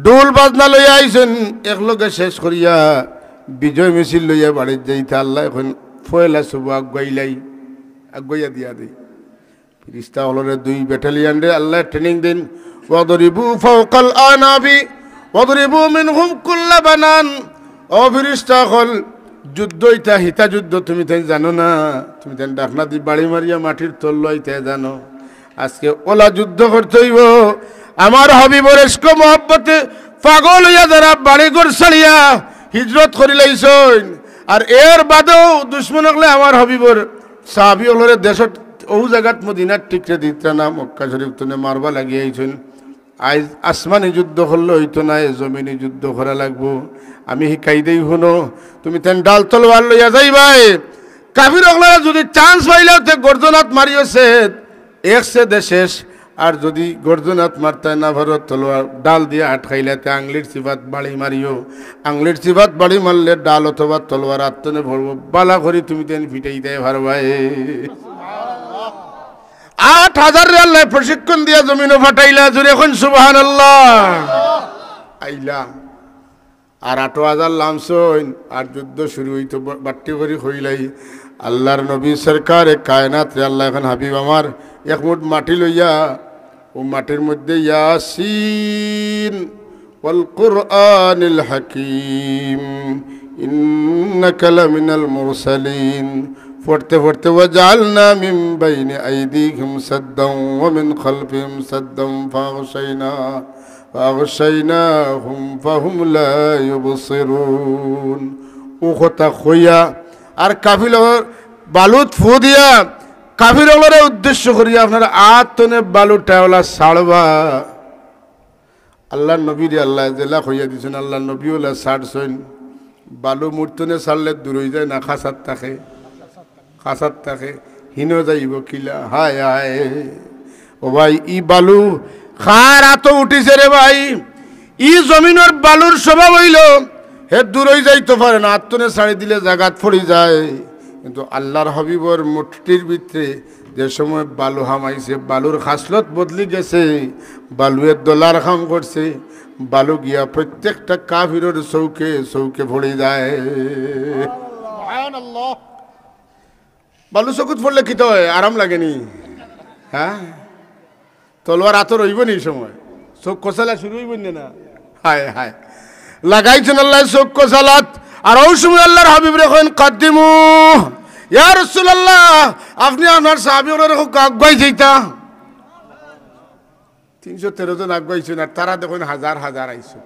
ঢোল বাজনা লইয়া আইছইন, একলগে শেষ করিয়া বিজয় মিছিল লইয়া বাড়িত যাইতা। আল্লায় কইন, পয়লা শুভ আগুয়াইলাই, আগুয়াইয়া দিয়া দেই। ফিরিস্তা অকলরে দুই ব্যাটালিয়নরে আল্লায় ট্রেনিং দেইন, "ওয়াদরিবু ফাওকাল আনাবি, ওয়াদরিবু মিনহুম কুল্লা বানান।" ও ফিরিস্তা অকল, যুদ্ধ ইতা হিতা যুদ্ধ তুমি তাইন জানো না, তুমি তাইন ডাকনা দি বাড়ি মারিয়া মাটির তল লইতে জানো। আজকে অলা যুদ্ধ করতে অইবো। আমার হাবিবর ইশক মহব্বতে পাগল অইয়া যারা বাড়ি ঘর ছাড়িয়া হিজরত করিলাইছইন, আর এর বাদেও দুশমন অকলে আমার হাবিবর সাহাবি অকলরে দেশর অউ জাগাত মদিনাত টিকতে দিতা না, মক্কা শরীফ তনে মারবা লাগি আইছইন। আইজ আসমানি যুদ্ধ করলে অইতো নায়, জমিনি যুদ্ধ করা লাগবো। আমি হিকাই দেই হুনো, তুমি তাইন ঢাল তলোয়ার লইয়া যাইবায়। কাফির অকলরে যুদি চান্স পাইলাও তে গর্দনাত মারিও ছেদ, এক ছেদে শেষ। আর যুদি গর্দনাত মারতায় না পারো, তলোয়ার ঢাল দিয়া আটকাইলায় তে আংলির চিপাত বাড়ি মারিও। আংলির চিপাত বাড়ি মারলে ঢাল অথবা তলোয়ার আত্তনে পড়বো, বালা করি তুমি তাইন ফিটাইতায় পারবায়। আট হাজাররে আল্লায় প্রশিক্ষণ দিয়া জমিনো ফাটাইলা, জুরে কইন সুবহানাল্লাহ। আইলা। আর আটো হাজার লামছইন, আর যুদ্ধ শুরু অইতো, বা-, বাট্টি করি কইলাই। আল্লার নবী সরকারে কায়নাতরে আল্লায় কইন, "হাবিব আমার, এক মুঠ মাটি লইয়া, অউ মাটির মধ্যে ইয়াসিন ওয়াল কুরআনিল হাকিম, ইন্নাকা লামিনাল মুরসালিন।" পড়তে পড়তে, "ওয়াজাআলনা মিন বাইনি আইদিহিম সাদ্দাম ওয়া মিন খালফিহিম সাদ্দাম ফাআগশাইনা, ফাআগশাইনাহুম ফাহুম লা ইউবসিরুন।" অউ কথা কইয়া আর কাফির অকলর বালুত ফু দিয়া কাফির অকলরে উদ্দেশ্য করিয়া, "আপনারা আত তনে বালু টাওলা ছাড়বা।" আল্লার নবীরে আল্লায় যেলা কইয়া দিছইন, আল্লার নবী অলা ছাড়ছইন। বালু মুঠ তনে ছাড়লে দূরই যায় না, খাসাত থাকে, খাসাত থাকে, হিনো যাইবো কিলা? হায় হায়। ও ভাই, ই বালু কার আতো উঠিছে রে ভাই? ই জমিনর বালুর স্বভাব অইলো, হে দূরই যাইতো পারে না, আত তনে ছাড়ি দিলে জাগাত পড়ি যায়। কিন্তু আল্লার হাবিবর মুঠির ভিতরে যে সময় বালু হামাইছে, বালুর খাসলত বদলি গেছে, বালুয়ে দলার কাম করছে, বালু গিয়া প্রত্যেকটা কাফিরর চউখে চউখে পড়ি যায়। সুবহানাল্লাহ। বালু চকুত পড়লে কিতা অয়? আরাম লাগে নি? হ্যাঁ? তলোয়ার আতো রইবো নি ই সময়? চউখ কচালা শুরু অইবো নি না? হায় হায়। লাগাইছইন আল্লায় চউখ কচালাত। আর অউ সময় আল্লার হাবিবরে কইন, "কাদ্দিমু, ইয়া রাসুলাল্লাহ, আপনে আপনার সাহাবি অকলরে কউক্কা আগুয়াই যাইতা।" তিনশো তেরো জন আগুয়াইছইন, আর তারা দেখইন হাজার হাজার আইছইন।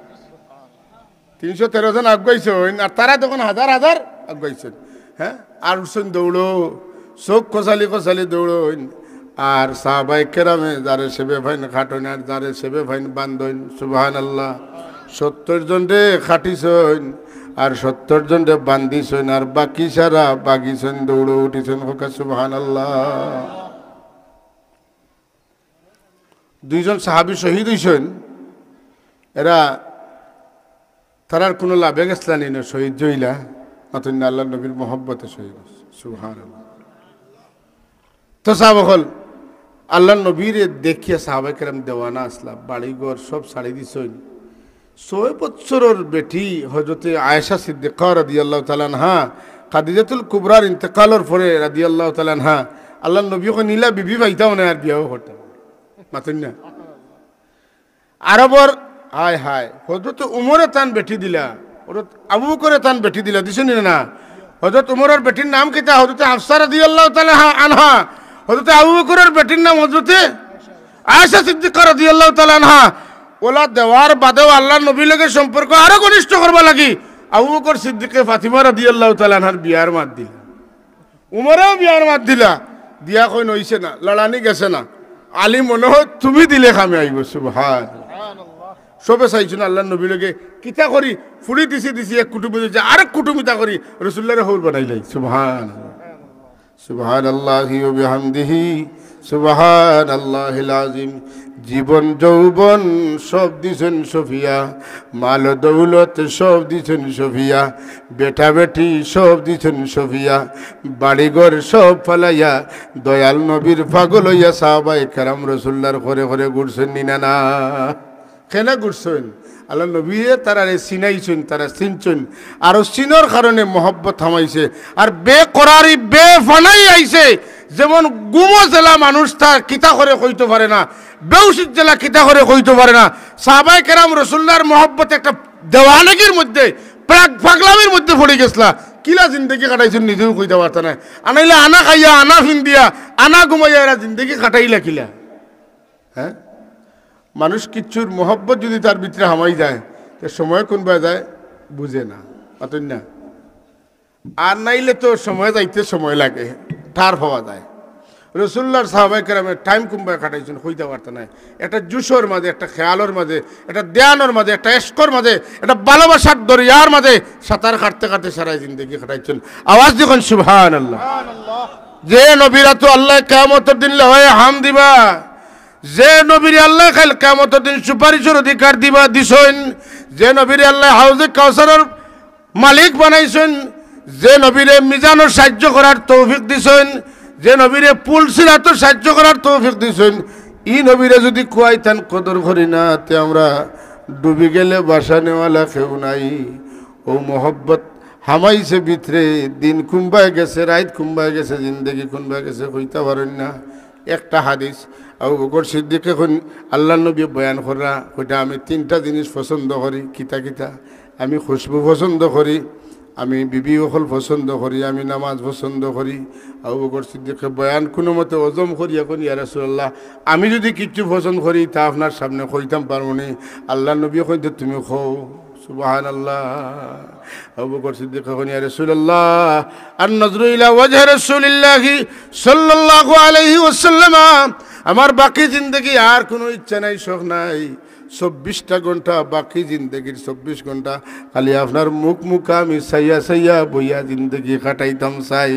তিনশো তেরো জন আগুয়াইছইন, আর তারা দেখইন হাজার হাজার আগুয়াইছইন। হ্যাঁ, আর উঠছইন দৌড়ো, চউখ কচালি কচালি দৌড়ইন। আর সাহাবায়ে কেরামে যারে সেবে ফাইন কাটইন, আর যারে সেবে ফাইন বান্ধইন। সুবহানাল্লাহ। সত্তর জনরে কাটিছইন, আর সত্তর জনরে বান্ধিছইন, আর বাকি সারা বাগিছইন, দৌড়ো উঠিছইন। কউক্কা সুবহানাল্লাহ। দুইজন সাহাবি শহীদ অইছইন, এরা, তারার কুনু লাভে গেছলা নি না, শহীদ অইলা, মাতইন না, আল্লার নবীর মহব্বতে শহীদ অইছে। সুবহানাল্লাহ। তো সাহাবা অকল, আল্লার নবীরে দেখিয়া সাহাবায়ে কেরাম দেওয়ানা আছলা, বাড়ি ঘর সব ছাড়ি দিছইন। ছয় বছরর বেটি হযরতে আয়েশা সিদ্দিকা রাদিয়াল্লাহু তাআলা আনহা, খাদিজাতুল কুবরার ইন্তেকালর পরে রাদিয়াল্লাহু তাআলা আনহা, আল্লার নবী কইন, "ইলা বিবি পাইতাম না আর বিয়াও করতাম।" মাতইন না। আরবর, হায় হায়, হযরতে উমরে তান বেটি দিলা, হযরত আবু বকরে তান বেটি দিলা, দিছইন নি না? হযরত উমরর বেটির নাম কিতা? হযরতে হাফসা রাদিয়াল্লাহু তাআলা আনহা। হযরতে আবু বকরর বেটির নাম হযরতে আয়েশা সিদ্দিকা রাদিয়াল্লাহু তাআলা আনহা। অলা দেওয়ার বাদেও আল্লার নবীর লগে সম্পর্ক আরো ঘনিষ্ঠ করবার লাগি আবু বকর সিদ্দিকে ফাতিমা রাদিয়াল্লাহু তাআলা আনহার বিয়ার মাত দিলা। উমরেও বিয়ার মাত দিলা। দিয়া কইন, "অইছে না, লড়ানি গেছে না। আলী মনে হয় তুমি দিলে কামে আইবো।" সুবহান। সবে চাইছইন আল্লাহর নবীর লগে কিতা করি, ফুড়ি দিছি দিছি এক কুটুমি দিছে, আরেক কুটুমি তা করি রসুল্লাহরে হউর বানাইলাই। সুবহানাল্লাহ। সুবহানাল্লাহি ওয়া বিহামদিহি, সুবহানাল্লাহিল আযীম। জীবন যৌবন সব দিছইন সফিয়া, মাল দৌলত সব দিছইন সফিয়া, বেটা বেটি সব দিছইন সফিয়া, বাড়িঘর সব ফালাইয়া দয়াল নবীর পাগল অইয়া সাহাবায়ে কেরাম রসুল্লাহর ঘরে ঘরে ঘুরছইন নি না না? কেনে ঘুরছইন? আল্লাহর নবীয়ে তারারে চিনাইছইন, তারা চিনছইন। আর অউ চিনর কারণে মহব্বত হামাইছে। আর বেকরারি বেফানাই আইছে। যেমন ঘুমো জেলা মানুষ তা কিতা করে কইতো পারে না, বেহুশিত জেলা কিতা করে কইতো পারে না। সাহাবায়ে কেরাম রসুল্লাহর মহব্বত একটা দেওয়ানগির মধ্যে, প্রাগ-, পাগলামির মধ্যে পড়ি গেছলা। কিলা জিন্দেগি কাটাইছইন নিজেও কইতা পারতা নায়। আনাইলে আনা খাইয়া, আনা ফিন্দিয়া, আনা ঘুমাইয়া এরা জিন্দেগি কাটাইলা কিলা? হ্যাঁ? মানুষ কিচ্ছুর মহব্বত যদি তার ভিতরে হামাই যায়, তে সময় কুনবায় যায় বুঝে না, মাতইন না। আর নাইলে তো সময় যাইতে সময় লাগে, ঠার পাওয়া যায়। রসুল্লাহর সাহাবায়ে কেরামে টাইম কুনবায় কাটাইছইন, কইতা পারতা নায়। একটা জুশর মাঝে, একটা খেয়ালর মাঝে, একটা ধ্যানর মাঝে, একটা এশকর মাঝে, একটা ভালোবাসার দরিয়ার মাঝে সাঁতার কাটতে কাটতে সারা জিন্দেগি কাটাইছইন। আওয়াজ দি কইন সুবহানাল্লাহ। যে নবীর আতো আল্লায় কিয়ামতর দিন লওয়ায় হাম দিবা, যে নবীরে আল্লায় কাইল কিয়ামতর দিন সুপারিশর অধিকার দিবা দিছইন, যে নবীরে আল্লায় হাউজে কাউসারর মালিক বানাইছইন, যে নবীরে মিজানর সাহায্য করার তৌফিক দিছইন, যে নবীরে পুল সিরাতর সাহায্য করার তৌফিক দিছইন, ই নবীরে যদি কুয়াইতান কদর করি না, তে আমরা ডুবি গেলে ভাসানেওয়ালা কেউ নাই। অউ মহব্বত হামাইছে ভিতরে, দিন কুনবায় গেছে, রাইত কুনবায় গেছে, জিন্দেগি কুনবায় গেছে, কইতা পারইন না। একটা হাদিস, আবু বকর সিদ্দিকে কইন, আল্লাহর নবী বয়ান কররা, কইতা, "আমি তিনটা জিনিস পছন্দ করি।" "কিতা কিতা?" "আমি খুশবু পছন্দ করি, আমি বিবি অকল পছন্দ করি, আমি নামাজ পছন্দ করি।" আবু বকর সিদ্দিকে বয়ান কুনুমতে হজম করিয়া কইন, "ইয়া রাসূলুল্লাহ, আমি যদি কিচ্ছু পছন্দ করি, তা আপনার সামনে কইতাম পারমুনি?" আল্লাহর নবী কইন, "তে তুমি কও।" সুবহানাল্লাহ। আবু বকর সিদ্দিকে কইন, "ইয়া রাসূলুল্লাহ, আন নাজরু ইলা ওয়াজহি রাসূলিল্লাহি সাল্লাল্লাহু আলাইহি ওয়াসাল্লাম, আমার বাকি জিন্দেগি আর কুনু ইচ্ছা নাই, শখ নাই। চব্বিশটা ঘন্টা, বাকি জিন্দেগির চব্বিশ ঘন্টা খালি আপনার মুখ মুখা আমি চাইয়া চাইয়া বইয়া জিন্দেগি কাটাইতাম চাই।"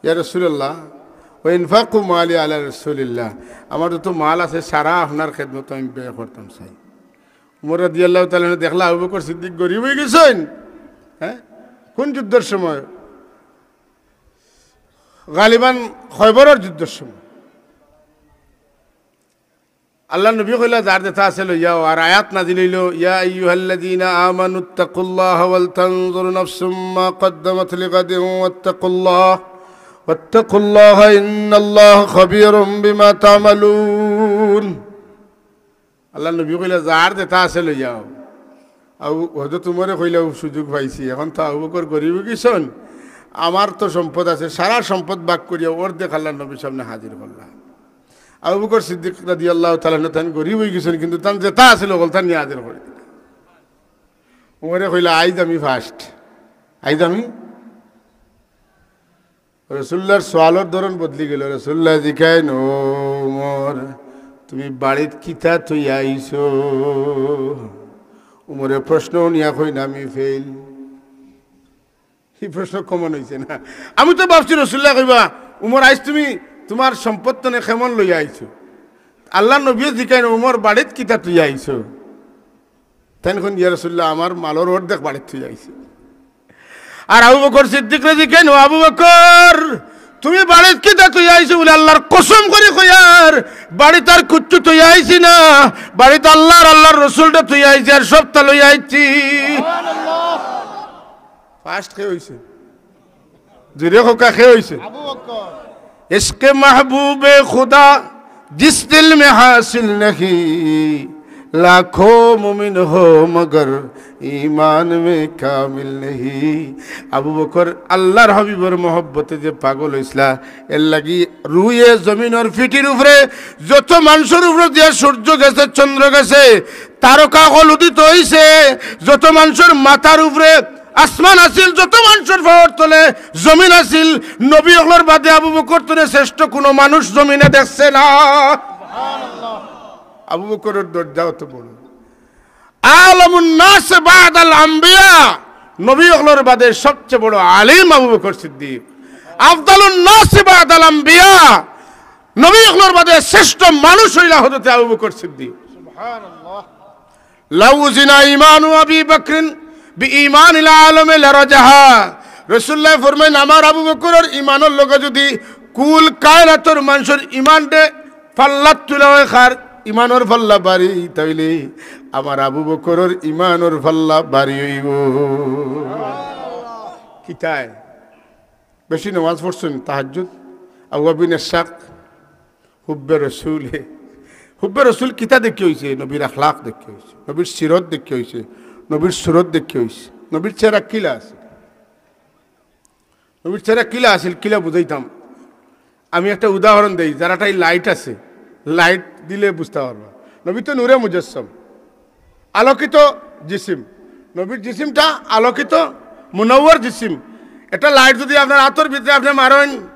ইয়া রাসূলুল্লাহ, ওয়া ইনফাকু মালি আলা রাসূলিল্লাহ, আমার যত মাল আছে সারা আপনার খেদমতো আমি ব্যয় করতাম চাই। উমর রাদিয়াল্লাহু তাআলা আনহু দেখলা আবু বকর সিদ্দিক গরিব অই গেছইন। হ্যাঁ, কোন যুদ্ধর সময়? গালিবান খয়বরর যুদ্ধর সময়। আল্লাহর নবী কইলা, "যার যেটা আছে লইয়াও।" আর আয়াত নাজিল অইলো, "ইয়া আইয়ুহাল্লাযীনা আমানুত্তাকুল্লাহা ওয়াল তানজুর নাফসুম মা কদ্দামাত লিগাদিন ওয়াত্তাকুল্লাহ, ওয়াত্তাকুল্লাহা ইন্নাল্লাহা খাবীরুম বিমা তা'মালুন।" আল্লাহর নবী কইলা, "যার যেটা আছে লইয়াও।" আবু, হযরত উমরে কইলা, "ও সুযোগ পাইছি, এখন তো আবু বকর গরিব অই গেছইন, আমার তো সম্পদ আছে।" সারা সম্পদ ভাগ করিয়া অর্ধেক আল্লাহর নবীর সামনে হাজির করলা। আবু বকর সিদ্দিক রাদিয়াল্লাহু তাআলা আনহু তাইন গরিব অই গেছইন, কিন্তু তান যেটা আছিল অকলতা নিয়া হাজির করি দিলা। উমরে কইলা, "আইজ আমি ফার্স্ট, আইজ আমি।" রাসূলুল্লাহর সওয়ালর ধরন বদলি গেল। রাসূলুল্লাহ জিকাইন, "ও উমর, তুমি বাড়িত কিতা থইয়া আইছো?" উমরে প্রশ্ন হুনিয়া কইন, "আমি ফেইল।" ই প্রশ্ন কমন অইছে না? আমি তো ভাবছি রাসূলুল্লাহ কইবা, "উমর, আইজ তুমি তুমার সম্পদ তনে কেমন লইয়া আইছো?" আল্লাহর নবীয়ে জিকাইন, "উমর, বাড়িত কিতা থইয়া আইছো?" তাইন কইন, "ইয়া রাসূলুল্লাহ, আমার মালর অর্ধেক বাড়িত থইয়া আইছি।" আর আবু বকর সিদ্দিকরে জিকাইন, "ও আবু বকর, তুমি বাড়িত কিতা থইয়া আইছো?" বলে, "আল্লাহর কসম করি কইয়ার, বাড়িত আর কুচ্ছু থইয়া আইছি না, বাড়িত আল্লাহ আর আল্লাহর রসুলরে থইয়া আইছি, আর সবতা লইয়া আইছি।" ফার্স্ট কে অইছে? জোরে কউক্কা, কে অইছে? আবু বকর। ইশকে মাহবুবে খুদা জিস দিল মে হাসিল নাহি, লাখো মুমিন হো মগর ঈমান মে কামিল নাহি। আবু বকর আল্লাহর হাবিবর মহব্বতে যে পাগল অইছলা, এর লাগি রুয়ে জমিনর ফিটির উপরে যত মানষর উপরে দিয়া সূর্য গেছে, চন্দ্র গেছে, তারকা অকল উদিত অইছে, যত মানষর মাথার উপরে আসমান আছিল, যত মানষর পাওর তলে জমিন আছিল, নবী অকলর বাদে আবু বকর তনে শ্রেষ্ঠ কুনু মানুষ জমিনে দেখছে না। আবু বকরর দরজা অত বড়। আলামুন নাস বাদাল আম্বিয়া, নবী অকলর বাদে সবচেয়ে বড় আলিম আবু বকর সিদ্দিক। আফদালুন নাস বাদাল আম্বিয়া, নবী অকলর বাদে শ্রেষ্ঠ মানুষ অইলা হযরতে আবু বকর সিদ্দিক। সুবহানাল্লাহ। লাউ জিনা ইমানু আবি বকরিন বি ইমানিল আলামে লারাজাহা। রাসুলুল্লায় ফরমাইন, আমার আবু বকরর ইমানর লগে যুদি কুল কায়নাতর মানষর ইমানরে পাল্লাত তুলা অয়, কার ইমানর পাল্লা ভারি, তাইলে আমার আবু বকরর ইমানর পাল্লা ভারি অইবো। কিতায়? বেশি নমাজ পড়ছইন, তাহাজ্জুদ, আউয়াবিন ইশাক, হুব্বে রসুল। হুব্বে রসুল কিতা দেখিয়া অইছে? নবীর আখলাক দেখিয়া অইছে, নবীর সিরত দেখিয়া অইছে, নবীর সুরত দেখিয়া অইছে। নবীর চেহারা কিলা আছিল? নবীর চেহারা কিলা আছিল, কিলা বুঝাইতাম? আমি একটা উদাহরণ দেই, যারাটাই লাইট আছে, লাইট দিলে বুঝতা পারবা। নবী তো নূরে মুজাসসাম, আলোকিত জিসিম। নবীর জিসিমটা আলোকিত, মুনাওয়ার জিসিম। একটা লাইট যুদি আপনার আতর ভিতরে আপনে মারইন,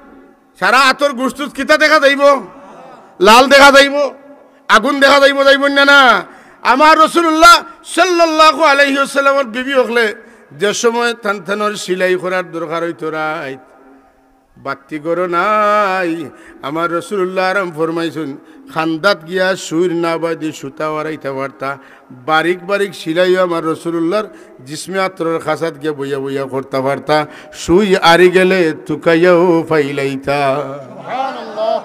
সারা আতর গুস্তুস কিতা দেখা যাইবো? লাল দেখা যাইবো, আগুন দেখা যাইবো, যাইবো না? না। আমার রাসুলুল্লাহ সাল্লাল্লাহু আলাইহি ওয়াসাল্লামর বিবি অকলে যে সময় তান তানর সিলাই করার দরকার অইতো রাইত, বাত্তি ঘরো নাই। আমার রাসুলুল্লাহ আরাম ফরমাইছইন, খান্দাত গিয়া সুইর না বাদি সুতা ওয়ারাইতা পারতা, বারিক বারিক সিলাইও আমার রাসুলুল্লাহর জিসমে আতরর খাসাত গিয়া বইয়া বইয়া করতা পারতা, সুই আরি গেলে তুকাইয়াও ফাইলাইতা। সুবহানাল্লাহ।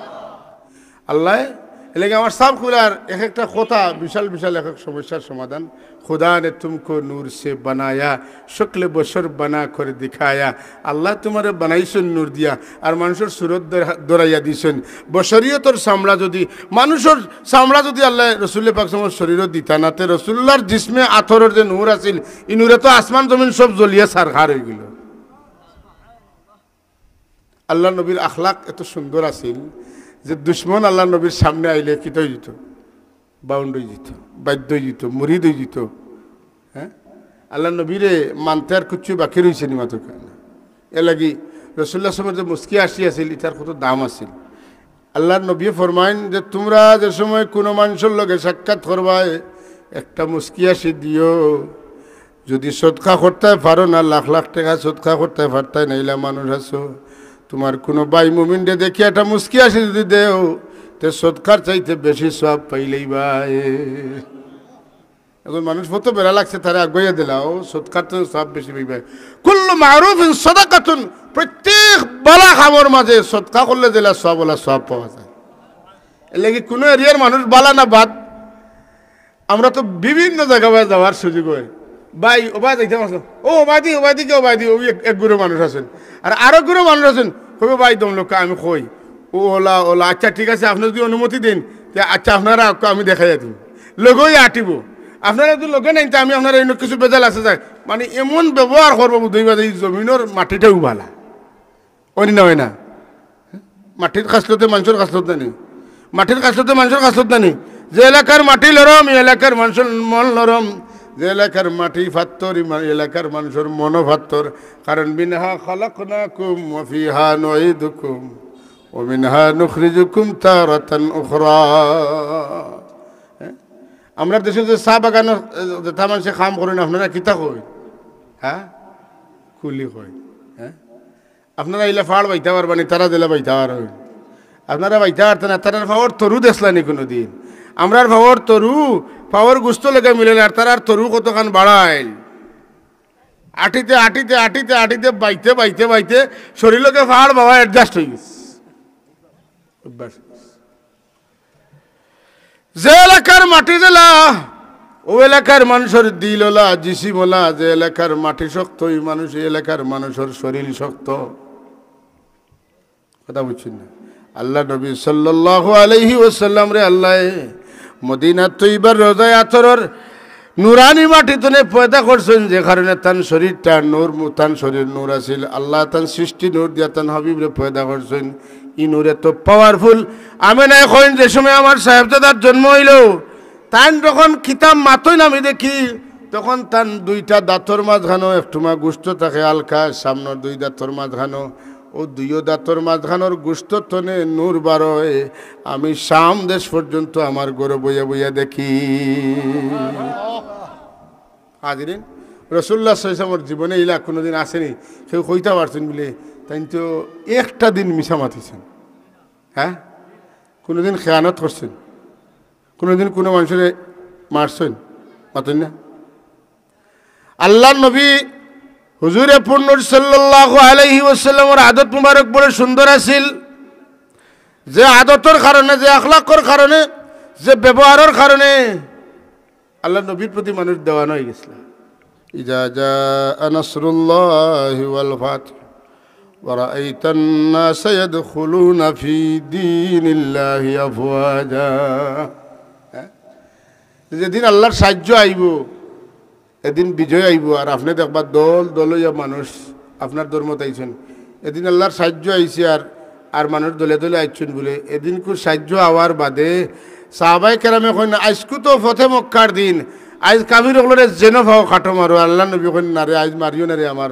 আল্লায়, এর লাগি আমার সবগুলার এক একটা কথা, বিশাল বিশাল এক এক সমস্যার সমাধান। খুদা নে তুমকো নূর সে বানায়া, শক্লে বশর বানা করে দিখায়া। আল্লায় তুমারে বানাইছইন নূর দিয়া, আর মানষর সুরত ধরা-, ধরাইয়া দিছইন। বশরিয়তর চামড়া যুদি, মানষর চামড়া যুদি আল্লায় রসুলে পাক সাল্লাল্লাহু আলাইহি ওয়াসাল্লামর শরীরো দিতা না, তে রসুলুল্লাহর জিসমে আতরর যে নূর আছিল, ই নূরে তো আসমান জমিন সব জ্বলিয়া ছারখার অইগেলো। আল্লার নবীর আখলাক এত সুন্দর আছিল যে দুশমন আল্লার নবীর সামনে আইলে কিতা অইযিতো? বাউন্ড অইযিতো, বাধ্য অইযিতো, মুরিদ অইযিতো। হ্যাঁ, আল্লার নবীরে মানতে আর কিচ্ছু বাকি রইছে নি মাত্র। এর লাগি রসুলুল্লাহ সাল্লাল্লাহু আলাইহি ওয়াসাল্লামর যে মুস্কি হাসি আছিল, ইটার কত দাম আছিল। আল্লার নবীয়ে ফরমাইন যে, তুমরা যে সময় কুনু মানষর লগে সাক্ষাৎ করবায়, একটা মুস্কি হাসি দিও। যুদি সদকা করতায় পারো না, লাখ লাখ টেকা সদকা করতায় পারতায় না, ইলা মানুষ আছো, তুমার কুনু ভাই মুমিনরে দেখিয়া একটা মুস্কি হাসি যুদি দেও, তে সদকার চাইতে বেশি সওয়াব পাইলাইবায়। একজন মানুষ ফথো বেড়া লাগছে, তারে আগুয়াইয়া দিলাও, সদকার তো সওয়াব বেশি পাইবায়। কুল্লু মারুফিন সাদাকাতুন, প্রত্যেক বালা কামর মাঝে সদকা করলে যেলা সওয়াব, অলা সওয়াব পাওয়া যায়। এর লাগি কুনু এরিয়ার মানুষ বালা না বাদ, আমরা তো বিভিন্ন জাগা বায় যাওয়ার সুযোগ অয়। ভাই, ওবায় যাইতাম আছে, ও ওবায়দি, ওবায়দি কে ওবায়দি, ওই এক, এক গুরু মানুষ আছইন। আর আরো গুরু মানুষ আছইন, কইবো, "ভাই, দমলক্কা আমি কই।" ও ওলা, ওলা, "আচ্ছা, ঠিক আছে, আপনে যুদি অনুমতি দেইন, তে আচ্ছা, আপনারা আউক্কা, আমি দেখাইয়া দিমু।" লগেউ আটিবো। আপনারা যুদি লগে নেইন, তে আমি আপনারা অইন্য কিছু বেজাল আছে যায়। মানে, এমন ব্যবহার করবো, বুঝাইবা যে ই জমিনর মাটিটাউ বালা। অয় নি না, অয় না? মাটির খাসলতে মানষর খাসলত নানি? মাটির খাসলতে মানষর খাসলত নানি? যে এলাকার মাটি লরম, ই এলাকার মানষর মন লরম। যে এলাকার মাটি ফাত্তর, ই মা-, এলাকার মানষর মনও ফাত্তর। কারণ, "মিনহা খালাকনাকুম ওয়া ফিহা নুঈদুকুম ওয়া মিনহা নুখরিজুকুম তারাতান উখরা।" হ্যাঁ? আমরার দেশো যে চা বাগানো, এ, যেতা মানষে কাম করইন, আপনারা কিতা কইন? হ্যাঁ? কুলি কইন। হ্যাঁ? আপনারা ইলা ফাড় বাইতা পারবা নি, তারা যেলা বাইতা পারইন। আপনারা বাইতা পারতা না, তারার ফাওর তরু দেখছলা নি কুনুদিন? আমরার ফাওর তরু, ফাওর গুস্ত লগে মিলে না, আর তারার তরু কতখান বাড়াইল। আটিতে, আটিতে, আটিতে, আটিতে, বাইতে, বাইতে, বাইতে, শরীর লগে ফাড় বাবা adjust অইগেছে। অভ্যাস। যে এলাকার মাটি যেলা, অউ এলাকার মানষর দিল অলা, জিসিম অলা, যে এলাকার মাটি শক্ত, ই মানুষ, ই এলাকার মানষর শরীর শক্ত। কথা বুঝছইন না? আল্লার নবী সাল্লাল্লাহু আলাইহি ওয়াসাল্লামরে আল্লায় মদিনা তৈবার রওজায়ে আতহরর নুরানি মাটি তনে পয়দা করছইন, যে কারণে তান শরীরটা নূর, মু-, তান শরীর নূর আছিল। আল্লায় তান সৃষ্টি নূর দিয়া তান হাবিবরে পয়দা করছইন। ই নূর এত powerful। আমেনায় কইন, যে সময় আমার সাহেবজাদার জন্ম অইলো, তাইন যখন কিতা মাতইন আমি দেখি, তখন তান দুইটা দাঁতর মাঝখানো একটুমা গুস্ত থাকে হালকা, সামনর দুই দাঁতর মাঝখানো অউ দুইও দাঁতর মাঝখানোর গুস্ত তনে নূর বারয়, আমি শাম দেশ পর্যন্ত আমার ঘরো বইয়া বইয়া দেখি। হাজিরিন, রাসূলুল্লাহ সাল্লাল্লাহু আলাইহি ওয়াসাল্লামর জীবনে ইলা কুনুদিন আছেনি, কেউ কইতা পারছইন বুলে, তাইন তো একটা দিন মিছা মাতিছইন, হ্যাঁ, কুনুদিন খেয়ানত করছইন, কুনুদিন কুনু মানষরে মারছইন, মাতইন না। আল্লার নবী হুজুরে পুরনুর সাল্লাল্লাহু আলাইহি ওয়াসাল্লামর আদত মুবারক বড় সুন্দর আছিল। যে আদতর কারণে, যে আখলাকর কারণে, যে ব্যবহারর কারণে আল্লার নবীর প্রতি মানুষ দেওয়ানা অইগেছিল। ইজা জাআ নাসরুল্লাহি ওয়াল ফাতহ ওয়া রাআইতান নাসা ইয়াদখুলুনা ফি দীনিল্লাহি আফওয়াজা। হ্যাঁ? যেদিন আল্লার সাহায্য আইবো, এদিন বিজয় আইবো, আর আপনে দেখবা দল দল অইয়া মানুষ আপনার ধর্মত আইছইন। এদিন আল্লার সাহায্য আইছে, আর, আর মানুষ দলে দলে আইছইন বুলে। এদিনকুর সাহায্য আওয়ার বাদে সাহাবায়ে কেরামে কইন, "আইজকু তো ফতে মক্কার দিন, আইজ কাফির অকলরে যেনো পাও কাটো মারো।" আল্লার নবী কইন, "না রে, আইজ মারিও না রে আমার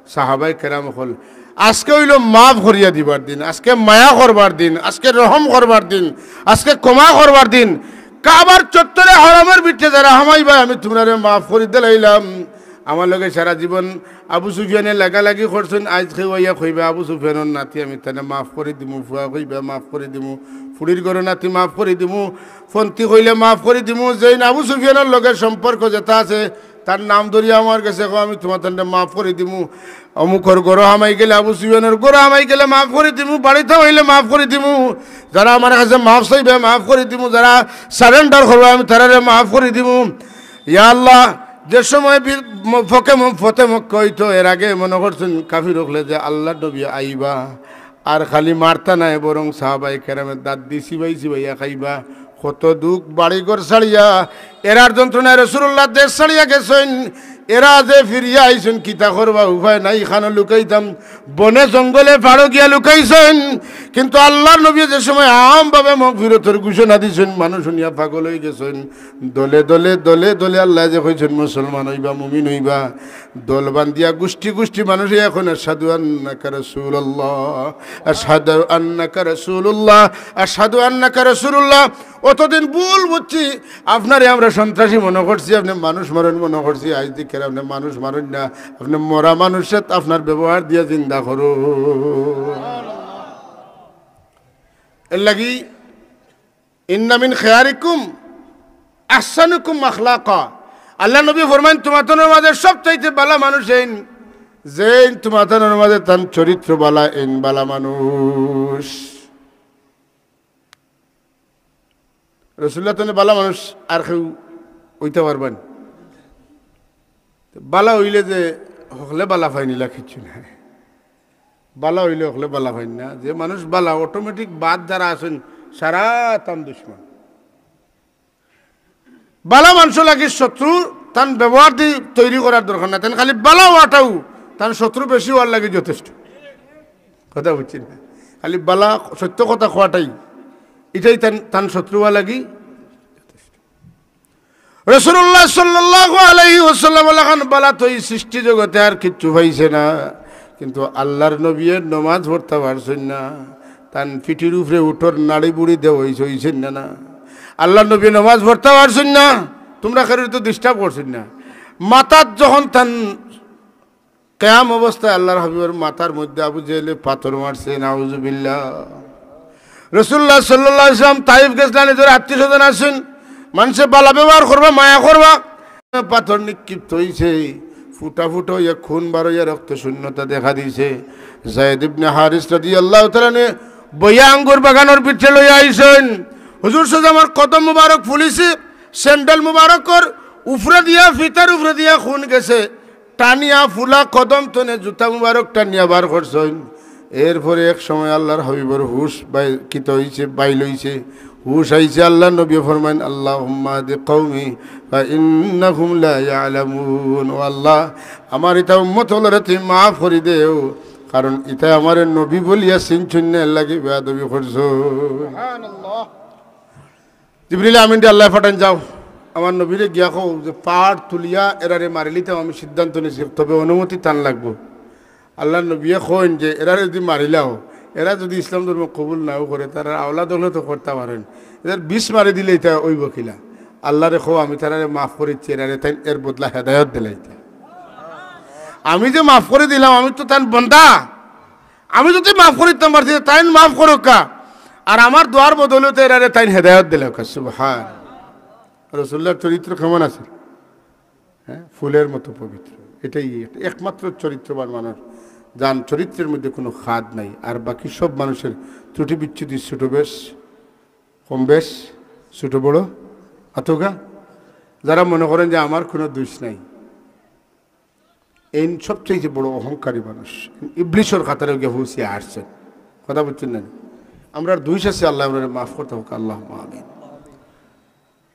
সাহাবায়ে কেরাম অকল। আজকে অইলো মাফ করিয়া দিবার দিন, আজকে মায়া করবার দিন, আজকে রহম করবার দিন, আজকে ক্ষমা করবার দিন।" কাবার চত্বরে হরমর ভিতরে যারা হামাইবা, আমি তুমরারে মাফ করি দিলাইলাম। আমার লগে সারা জীবন আবু সুফিয়ানে লাগালাগি করছইন, আইজ কেউ আইয়া কইবা, "আবু সুফিয়ানর নাতি, আমি তানে মাফ করি দিমু", ফুয়া কইবা, "মাফ করি দিমু", ফুড়ির ঘরর নাতি, "মাফ করি দিমু", ফন্তি কইলে, "মাফ করি দিমু", যেইন আবু সুফিয়ানর লগে সম্পর্ক যেটা আছে, তার নাম ধরিয়া আমার গেছে কও, "আমি তুমার তানরে মাফ করি দিমু।" অমুকর ঘরো হামাই গেলে, আবু সুফিয়ানর ঘরো হামাই গেলে মাফ করি দিমু, বাড়িত হামাইলে মাফ করি দিমু। যারা আমার কাছে মাফ চাইবে, মাফ করি দিমু। যারা surrender করবে, আমি তারারে মাফ করি দিমু। ইয়া আল্লাহ, যে সময় বি-, ম-, ফকে ম-, ফতে মক্কা অইতো, এর আগে মনো করছইন কাফির অকলে যে আল্লার নবী আইবা, আর খালি মারতা নায়, বরং সাহাবায়ে কেরামে দাঁত দি চিবাই চিবাইয়া খাইবা। কত দুখ, বাড়ি ঘর ছাড়িয়া, এরার যন্ত্রণায় রাসূলুল্লাহ দেশ ছাড়িয়া গেছইন। এরা যে ফিরিয়া আইছইন, কিতা করবা, উপায় নাই, ইখানো লুকাইতাম, বনে জঙ্গলে পাড়ো গিয়া লুকাইছইন। কিন্তু আল্লার নবী যে সময় আমভাবে মাগফিরতর ঘোষণা দিছইন, মানুষ হুনিয়া পাগল অইগেছইন। দলে দলে, দলে দলে আল্লায় যে কইছইন, "মুসলমান অইবা, মুমিন অইবা", দল বান্ধিয়া গুষ্টি গুষ্টি মানুষ অখন, "আশহাদু আন্নাকা রাসূলুল্লাহ, আশহাদু আন্নাকা রাসূলুল্লাহ, আশহাদু আন্নাকা রাসূলুল্লাহ।" অতদিন ভুল বুঝছি, আপনারে আমরা সন্ত্রাসী মনো করছি, আপনে মানুষ মারইন মনো করছি, আইজ দেখিয়ার আপনে মানুষ মারইন না, আপনে মরা মানুষরে আপনার ব্যবহার দিয়া জিন্দা করইন। এরলাগি ইন্না মিন খিয়ারিকুম আহসানুকুম আখলাকা। আল্লার নবী ফরমাইন, "তুমাতানর মাঝে সবচাইতে বালা মানুষ এইন, যেইন তুমাতানর মাঝে তান চরিত্র বালা, এইন বালা মানুষ।" রাসূলুল্লাহ তনে বালা মানুষ আর কেউ অইতা পারবা নি? বালা অইলে যে হকলে বালা পাইন ইলা কিচ্ছু নাই। বালা অইলে হকলে বালা পাইন না। যে মানুষ বালা, automatic বাদ যারা আছইন, সারা তান দুশমন। বালা মানষর লাগি শত্রু তান ব্যবহার দি তৈরি করার দরকার নাই। তান খালি বালা অওয়াটাউ তান শত্রু বেশি অওয়ার লাগি যথেষ্ট। কথা বুঝছইন না? খালি বালা সত্য কথা কওয়াটাই, ইটাই তান, তান শত্রু অওয়ার লাগি যথেষ্ট। রাসূলুল্লাহ সাল্লাল্লাহু আলাইহি ওয়াসাল্লাম লাখান বালা তো ই সৃষ্টি জগতে আর কিচ্ছু পাইছে না, কিন্তু আল্লার নবীয়ে নমাজ পড়তা পারছইন না, তান পিঠির উপরে উটর নাড়ি বুড়ি দেওয়া অইছে, অইছে না, না? আল্লার নবীয়ে নমাজ পড়তা পারছইন না, তুমরা কেউরে তো disturb করছইন না। মাথাত যখন তান কেয়াম অবস্থায় আল্লার হাবিবর মাথার মধ্যে আবু জেহেলে পাথর মারছে, নাউজুবিল্লাহ। রাসূলুল্লাহ সাল্লাল্লাহু আলাইহি ওয়াসাল্লাম তাইফ গেছলা, নিজর আত্মীয় স্বজন আছইন, মানষে বালা ব্যবহার করবা, মায়া করবা, পাথর নিক্ষিপ্ত অইছে, ফুটা ফুটা অইয়া খুন বার অইয়া রক্ত শূন্যতা দেখা দিছে। যায়েদ ইবনে হারিস রাদিয়াল্লাহু তাআলা আনহু বইয়া আঙ্গুর বাগানর ভিতরে লইয়া আইছইন, হুজুর সাল্লাল্লাহু আলাইহি ওয়াসাল্লামর কদম মুবারক ফুলিছে, স্যান্ডেল মুবারকর উপরে দিয়া, ফিতার উপরে দিয়া খুন গেছে। টানিয়া ফুলা কদম তনে জুতা মুবারক টানিয়া বার করছইন। এরপরে এক সময় আল্লার হাবিবর হুশ বাই-, কিতা অইছে, বাইল অইছে, হুশ আইছে। আল্লার নবীয়ে ফরমাইন, "আল্লাহুম্মা আহদি কওমি ফা ইন্নাহুম লা ইয়ালামুন।" ও আল্লাহ, আমার ইতা উম্মত অকলরে তুমি মাফ করি দেও, কারণ ইতায় আমারে নবী বলিয়া চিনছইন না, এরলাগি বেয়াদবি করছইন। সুবহানাল্লাহ। জিবরিল আমিনরে আল্লায় পাঠাইন, "যাও, আমার নবীরে গিয়া কও যে পাহাড় তুলিয়া এরারে মারিলিতাম, আমি সিদ্ধান্ত নিছি, তবে অনুমতি তান লাগবো।" আল্লাহর নবিয়ে কইন যে এরা যদি মারিলাও, এরা যদি ইসলাম ধর্ম কবুল নাও করে, তারা আওলাদ হলে তো করতে পারেন, এদের বিষ মারি দিলে এটা ওই বকিলা। আল্লাহরে কও, আমি তারারে মাফ করিচ্ছি, এরারে তাইন এর বদলা হেদায়ত দিলাইতে। আমি যে মাফ করে দিলাম, আমি তো তাইন বন্দা, আমি যদি মাফ করিতাম পারছি, তাইন মাফ করুক্কা। আর আমার দোয়ার বদৌলতে এরারে তাইন হেদায়ত দিলাউক্কা। সুবহান। রসুল্লাহর চরিত্র কেমন আছে? হ্যাঁ, ফুলের মতো পবিত্র। এটাই একটা, একমাত্র চরিত্রবান মানুষ, যান চরিত্রের মধ্যে কোনো খাদ নাই। আর বাকি সব মানুষের ত্রুটি বিচ্যুতি, ছোট বেশ, কম বেশ, ছোট বড়, আতগা, যারা মনে করেন যে আমার কোনো দোষ নাই, এইন সবচেয়ে বড় অহংকারী মানুষ। ইবলিশর কাতারে গিয়া পৌঁছিয়া আসছেন। কথা বুঝছেন না? আমরার দোষ আছে, আল্লাহ আমরারে মাফ করতে হোক, আল্লাহ আমিন।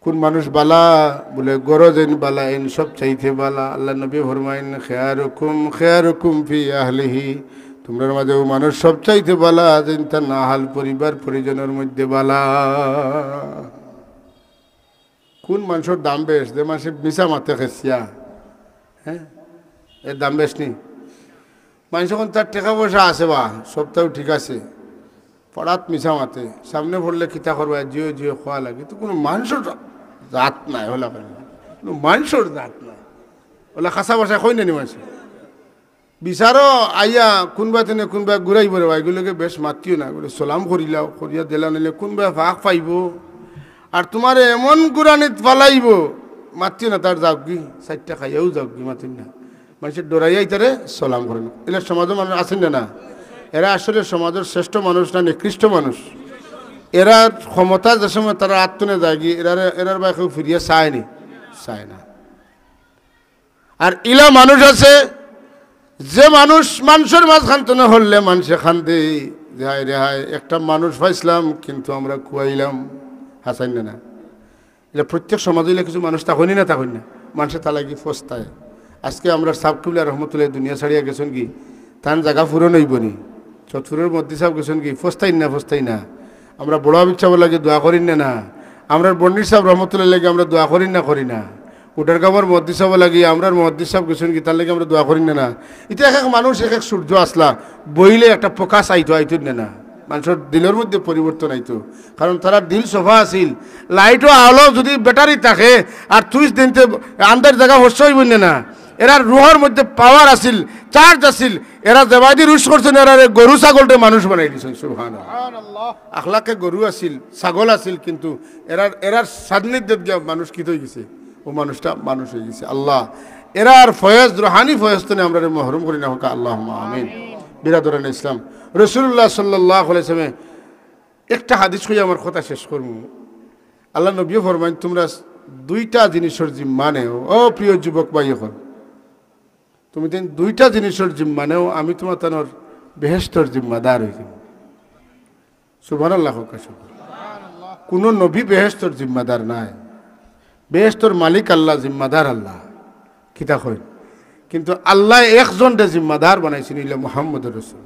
কোন মানুষ বালা? বলে, ঘরো যেইন বালা, এইন সব চাইতে বালা। আল্লাহর নবী ফরমাইন, "খেয়ারুকুম, খেয়ারুকুম ফি আহলিহি।" তোমরার মাঝে ও মানুষ সব চাইতে বালা, যেইন তার আহাল পরিবার পরিজনের মধ্যে বালা। কোন মানুষর দাম বেশ? যে মানুষে মিছা মাতে খেসিয়া, হ্যাঁ, এর দাম বেশ নি? মানুষ এখন তার টাকা পয়সা আছে বা, সবটাও ঠিক আছে, পাড়াত মিছা মাতে, সামনে পড়লে কিতা করবা, জিও জিও খোয়া লাগে, তো কোনো মানুষর জাত নাই, হলা কেন? কোনো মানুষর জাত নাই, হলা খাসা ভাষায় কই নানি মানুষ। বিচারও আইয়া কোনবা তেনে কোনবা ঘুরাইব রে বা, এগুলোকে বেশ মাতিও না, বলে সালাম করিলাও, করিয়া দিলা, নিলে কোনবা ফাঁক পাইব, আর তোমারে এমন গুরানিত ফালাইব, মাতিও না, তার যাওগি, চাইরটা খাইয়াও যাওগি, মাতিও না। মানুষের ডরাইয়া ইতারে সালাম করে না। এরা সমাজের মানুষ আছেন না, না? এরা আসলে সমাজের শ্রেষ্ঠ মানুষ না নিকৃষ্ট মানুষ? এরার ক্ষমতা যে সময় তারা আত্মনে যায়গি, এরার, এরার বা কেউ ফিরিয়া চায়নি, চায় না। আর ইলা মানুষ আছে, যে মানুষ মানুষের মাঝখান তনে হরলে মানুষে কান্দে, যে, "হায় রে হায়, একটা মানুষ পাইছিলাম, কিন্তু আমরা খুয়াইলাম।" হাসাইন না, না? এটা প্রত্যেক সমাজে ইলা কিছু মানুষ থাকইনি না, থাকইন না? মানুষে তা লাগি ফস্তায়। আজকে আমরা সাব কিবলা রহমতুল্লাহ দুনিয়া ছাড়িয়া গেছেন কি, তান জায়গা পূরণ হইব নি? চতপুরের মদ্দি সাহেব গেছেন কি, ফস্তাইন না, ফস্তাইন না। আমরা বড় হাফিজ সাহেবর লাগি দোয়া করিন না, না? আমরার বন্নির সাহেব রহমতুল্লাহ লাগি আমরা দোয়া করিন না, করি না? উটারগামর মদ্দি সাহেবর লাগি, আমরার মদ্দি সাহেব গেছেন কি, তার লাগি আমরা দোয়া করিন না, না? এটা এক এক মানুষ, এক এক সূর্য আসলা, বইলে একটা প্রকাশ আইতো, আইতো না, না? মানুষের দিলের মধ্যে পরিবর্তন আইতো, কারণ তারার দিল সফা আছিল। লাইটও আলো যদি ব্যাটারি থাকে আর তুই দিনতে আন্দার জায়গা হস্য হইব না, না? এরার রুহর মধ্যে পাওয়ার আছিল, চার্জ আছিল। এরা যেবায়দি রুশ করছেন, এরারে গরু ছাগলরে মানুষ বানাই দিছেন। সুবহানাল্লাহ। আখলাকে গরু আছিল, ছাগল আছিল, কিন্তু এরার, এরার সান্নিধ্যত গিয়া মানুষ কিতা হয়ে গেছে? ও মানুষটা মানুষ হয়ে গেছে। আল্লাহ, এরার ফয়েজ, রুহানি ফয়েজ তনে আমরারে মহরুম করি না হোক, আল্লাহুম্মা আমিন। বিরাদরানে ইসলাম, রাসূলুল্লাহ সাল্লাল্লাহু আলাইহি ওয়াসাল্লামে একটা হাদিস কইয়া আমার কথা শেষ করমু। আল্লাহর নবীও ফরমাইন, "তোমরা দুইটা জিনিসর জিম্মা নেও।" ও প্রিয় যুবক ভাই, এখন তুমি দিন দুইটা জিনিসর জিম্মা নেও, আমি তোমার তানোর বেহেশতর জিম্মাদার হই যাইমু। সুবহানাল্লাহ, কউক্কা সুবহানাল্লাহ। কোনো নবী বেহেশতর জিম্মাদার নায়। বেহেশতর মালিক আল্লাহ, জিম্মাদার আল্লাহ। কিতা কইন? কিন্তু আল্লাহ একজনরে জিম্মাদার বানাইছেন, ইলা মুহাম্মদুর রাসূল।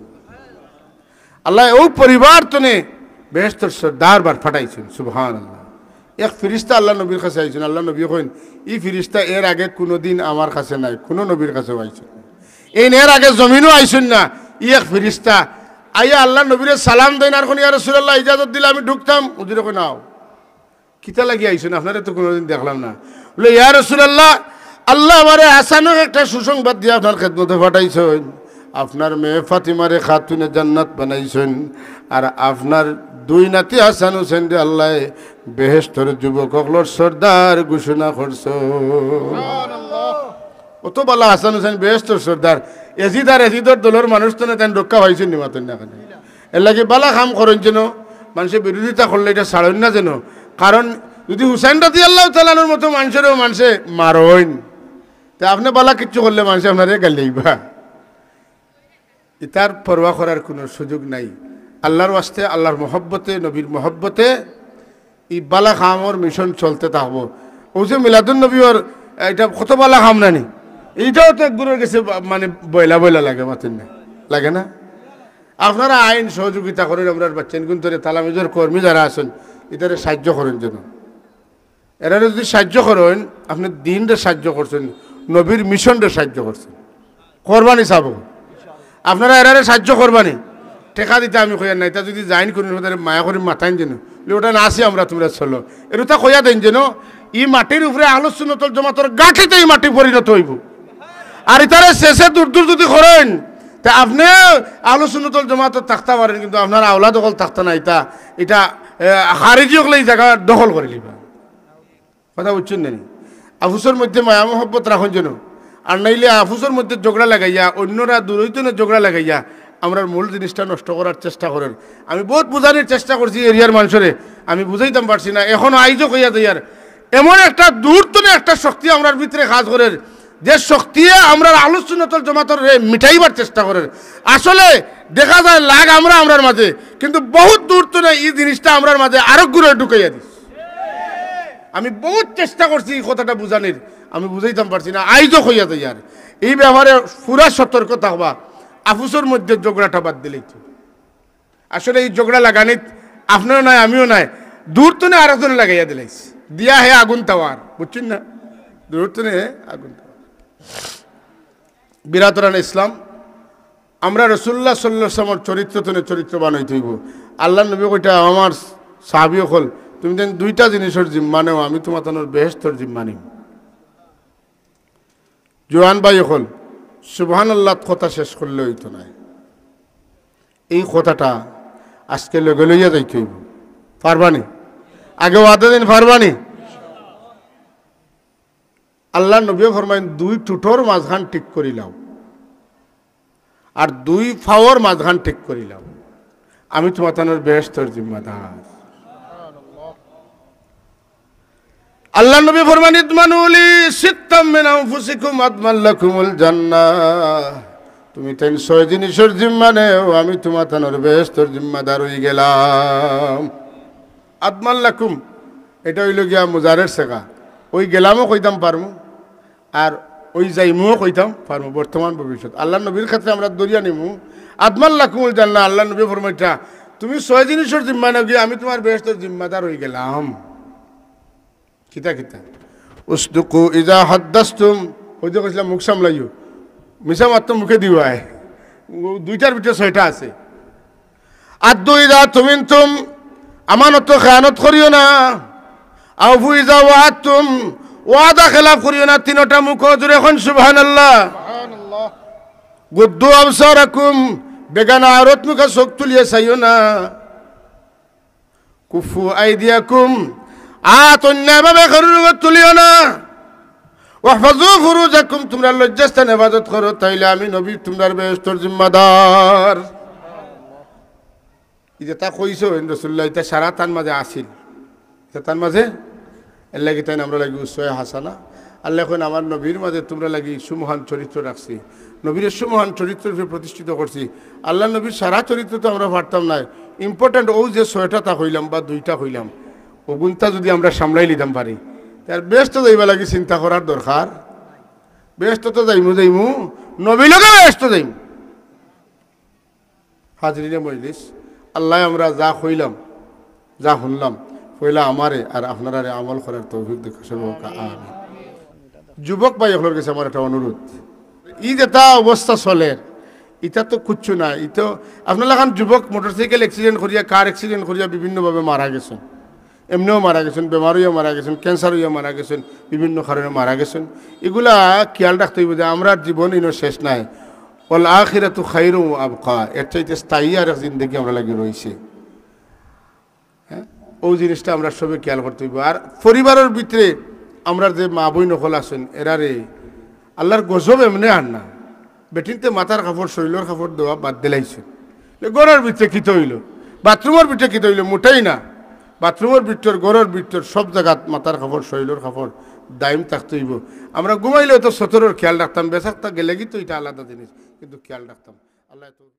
আল্লাহ ও পরিবার তনে বেহেশতর সর্দার বার ফাটাইছেন। সুবহানাল্লাহ। এক ফিরিস্তা আল্লাহ নবীর কাছে আইছেন, আল্লাহ নবী কইন, "ই ফিরিস্তা এর আগে কোনোদিন আমার কাছে নাই, কোনো নবীর কাছেও আইছেন না। এইন এর আগে জমিনও আইছেন না।" ই এক ফিরিস্তা আইয়া আল্লাহ নবীরে সালাম দেন, আর কোন, "ইয়া রাসূলুল্লাহ, ইজাজত দিলে আমি ঢুকতাম।" হুজুরে কইন, "আও।" "কিতা লাগি আইছেন? আপনারে তো কোনোদিন দেখলাম না।" বলে, "ইয়া রাসূলুল্লাহ, আল্লাহ আমারে আচানক একটা সুসংবাদ দিয়া আপনার খেদমতে পাঠাইছেন। আপনার মেয়ে ফাতিমারে খাতুনে জান্নাত বানাইছেন, আর আপনার দুই নাতি হাসান হুসেনরে আল্লাহ বেহেশতর যুবক অকলর সর্দার ঘোষণা করছেন।" অত বালা হাসান হুসেন বেহেশতর সর্দার, এজিদ আর এজিদর দলর মানুষ তো না, তাইন রক্ষা পাইছেন নি মাতইন না কেনে? এর লাগি বালা কাম করইন যেন, মানুষে বিরোধিতা করলে এটা ছাড়ইন না যেন। কারণ যদি হুসাইন রাদিয়াল্লাহু তাআলা আনহুর মতো মানুষেরও মানুষে মারইন, তে আপনে বালা কিচ্ছু করলে মানুষে আপনারে গালি দিবা। ইতার পরোয়া করার কোনো সুযোগ নাই। আল্লাহর ওয়াস্তে, আল্লাহর মহব্বতে, নবীর মহব্বতে ই বালা কামর মিশন চলতে থাকবো। ও যে মিলাদুন নবীর, এটা কত বালা কাম নানি? এইটাও তো একগুলোর গেছে বা-, মানে বয়লা বয়লা লাগে, মাতইন না, লাগে না? আপনারা আইন সহযোগিতা করেন, আমরার বাচ্চাইন গুন ধরে তালামিজর কর্মী যারা আছেন, ইতারে সাহায্য করেন যেন। এরারে যদি সাহায্য করেন, আপনে দিনরে সাহায্য করছেন, নবীর মিশনরে সাহায্য করছেন, কোরবানি চাবো। আপনারা এরারে সাহায্য করবানি? টেকা দিতা আমি কইয়ার না, ইতা যদি যাইন কুনু সময় মায়া করি মাতইন যেন, বলে, "ওটা না আছি আমরা, তুমরা চলো।" এরতা কইয়া দেইন যেন, ই মাটির উপরে আহলুস সুন্নতল জমাতর গাঁঠিতে ই মাটি পরিণত অইবো। আর ইতারে শেষে দূর দূর যদি করইন, তে আপনে আহলুস সুন্নতল জমাতর থাকতা পারইন, কিন্তু আপনার আওলাদ অকল থাকতা না, ইতা, ইতা, এ, খারিজি অকলে ই জাগা দখল করিলিবা। কথা বুঝছইন না নি? আফুসর মধ্যে মায়া মহব্বত রাখইন যেন। আর নাইলে আফুসর মধ্যে ঝগড়া লাগাইয়া, অন্যরা দূর অইতো না ঝগড়া লাগাইয়া, আমরার মূল জিনিসটা নষ্ট করার চেষ্টা করইন। আমি বউত বুঝানির চেষ্টা করছি এরিয়ার মানষরে, আমি বুঝাইতাম পারছি না। এখনো আইজও কইয়া যাইয়ার, এমন একটা দূর তনে একটা শক্তি আমরার ভিতরে কাজ করের, যে শক্তিয়ে আমরার আহলুস সুন্নতল জমাতরে মিটাইবার চেষ্টা করের। আসলে দেখা যায় লাগ আমরা আমরার মাঝে, কিন্তু বউত দূর তনে ই জিনিসটা আমরার মাঝে আরো গুরে ঢুকাইয়া দিস। আমি বউত চেষ্টা করছি ই কথাটা বুঝানির, আমি বুঝাইতাম পারছি না, আইজও কইয়া যাইয়ার। ই ব্যাপারে পুরা সতর্ক থাকবা, আফুসর মধ্যে ঝগড়াটা বাদ দিলেই তো। আসলে ই ঝগড়া লাগানিত আপনেও নাই, আমিও নাই, দূর তনে আরোজনে লাগাইয়া দিলাইছি, দিয়া হে আগুন তাওয়ার, বুঝছইন না? দূর তনে হে আগুন তাওয়ার। বিরাদরানে ইসলাম, আমরা রাসুলুল্লাহ সাল্লাল্লাহু আলাইহি ওয়াসাল্লামর চরিত্র তনে চরিত্রবান অইতে অইবো। আল্লার নবী কইতা, "আমার সাহাবী অকল, তুমি যেন দুইটা জিনিসর জিম্মা নেও, আমি তুমাতানর বেহেশতর জিম্মা নিমু।" জোয়ান ভাই অকল, সুবহানাল্লাহ কথা শেষ করলে অইতো নায়, ই কথাটা আজকে লগে লইয়া যাইতে অইবো। পারবানি? আগে ওয়াদা দিন, পারবানি? আল্লার নবীয়ে ফরমাইন, "দুই ঠুটর মাঝখান ঠিক করিলাও, আর দুই পাওর মাঝখান ঠিক করিলাও, আমি তুমাতানর বেহেশতর জিম্মাদার।" আল্লার নবী ফরমাইন, "ইদমানু লি সিত্তাম মিন আনফুসিকুম আদমান লাকুমুল জান্নাহ।" তুমি তাইন ছয় জিনিসর জিম্মা নেও, আমি তুমাতানর বেহেশতর জিম্মাদার অইগেলাম। আদমান লাকুম, ইটা অইলো গিয়া মুজারের সেগা। অইগেলামও কইতাম পারমু, আর অইযাইমুও কইতাম পারমু, বর্তমান ভবিষ্যৎ। আল্লার নবীর ক্ষেত্রে আমরা ধরিয়া নিমু, আদমান লাকুমুল জান্নাহ, আল্লার নবী ফরমাইতা, "তুমি ছয় জিনিসর জিম্মা নেও গিয়া, আমি তুমার বেহেশতর জিম্মাদার অইগেলাম।" কিতা কিতা? "উসদুকু ইযা হাদ্দাসতুম।" অউ যে কইছলাম, মুখ সামলাইও, মিছা মাত তো মুখে দিবায়। অউ দুইটার ভিতরে ছয়টা আছে। "আদ্দু ইযা তুমিনতুম", আমানতো খেয়ানত করিও না। "আউফু ইযা ওয়াআদতুম", ওয়াদা খেলাফ করিও না। তিনটা মুখো জোরে কইন সুবহানাল্লাহ। "গুদ্দু আবসারাকুম", বেগানা আওরত মুখা চোখ তুলিয়া চাইও না। "কুফু আইদিয়াকুম", আত অন্যায়ভাবে কারোর উপর তুলিও না। "ওয়াহফাজু ফুরুজাকুম", তুমরার লজ্জাস্থান হেফাজত করো, তাইলে আমি নবী তুমরার বেহেশতর জিম্মাদার। ই যেতা কইছইন রাসুলুল্লাহ, ইতা সারা তান মাঝে আছিল। ইতা তান মাঝে, এরলাগি তাইন আমরার লাগি উসওয়ায়ে হাসানা। আল্লায় কইন, "আমার নবীর মাঝে তুমরার লাগি সুমহান চরিত্র রাখছি, নবীরে সুমহান চরিত্র রূপে প্রতিষ্ঠিত করছি।" আল্লার নবীর সারা চরিত্র তো আমরা পারতাম নায়, important অউ যে ছয়টা তা কইলাম বা দুইটা কইলাম, অগুনতা যদি আমরা সামলাই লিতাম পারি, তে আর বেহেশতো যাইবার লাগি চিন্তা করার দরকার। বেহেশতো তো যাইমু, যাইমু, নবীর লগে বেহেশতো যাইমু। হাজিরিনে মজলিস, আল্লায় আমরা যা কইলাম, যা হুনলাম, পয়লা আমারে আর আপনারারে আমল করার তৌফিক দেউক্কা, সবে কউক্কা আমিন। যুবক ভাই অকলর গেছে আমার একটা অনুরোধ, ই যেতা অবস্থা চলের, ইতা তো কুচ্ছু না, ই তো আপনার লাখান যুবক motorcycle accident করিয়া, car accident করিয়া বিভিন্নভাবে মারা গেছইন, এমনেও মারা গেছইন, বেমার অইয়া মারা গেছইন, cancer অইয়া মারা গেছইন, বিভিন্ন কারণে মারা গেছইন। ইগুলা খিয়াল রাখতে অইবো যে আমরার জীবন ইনো শেষ নায়। "ওয়াল আখিরাতু খায়রুন ওয়া আবকা", এর চাইতে স্থায়ী আর এক জিন্দেগি আমরার লাগি রইছে। হ্যাঁ, অউ জিনিসটা আমরা সবে খিয়াল করতে অইবো। আর পরিবারর ভিতরে আমরার যে মা বইন অকল আছইন, এরারে আল্লার গজব এমনে আর না। বেটিন্তে মাথার কাপড়, শরীলর কাপড় দেওয়া বাদ দিলাইছইন। তে ঘরর ভিতরে কিতা অইলো? বাথরুমর ভিতরে কিতা অইলো? মোটেই না। বাথরুমর ভিতর, ঘরর ভিতর, সব জাগাত মাথার কাপড়, শরীলর কাপড় দাইম থাকতে অইবো। আমরা ঘুমাইলেও তো সতরর খিয়াল রাখতাম, বেছাকতা গেলেগি তো ইটা আলাদা জিনিস, কিন্তু খিয়াল রাখতাম। আল্লায় তো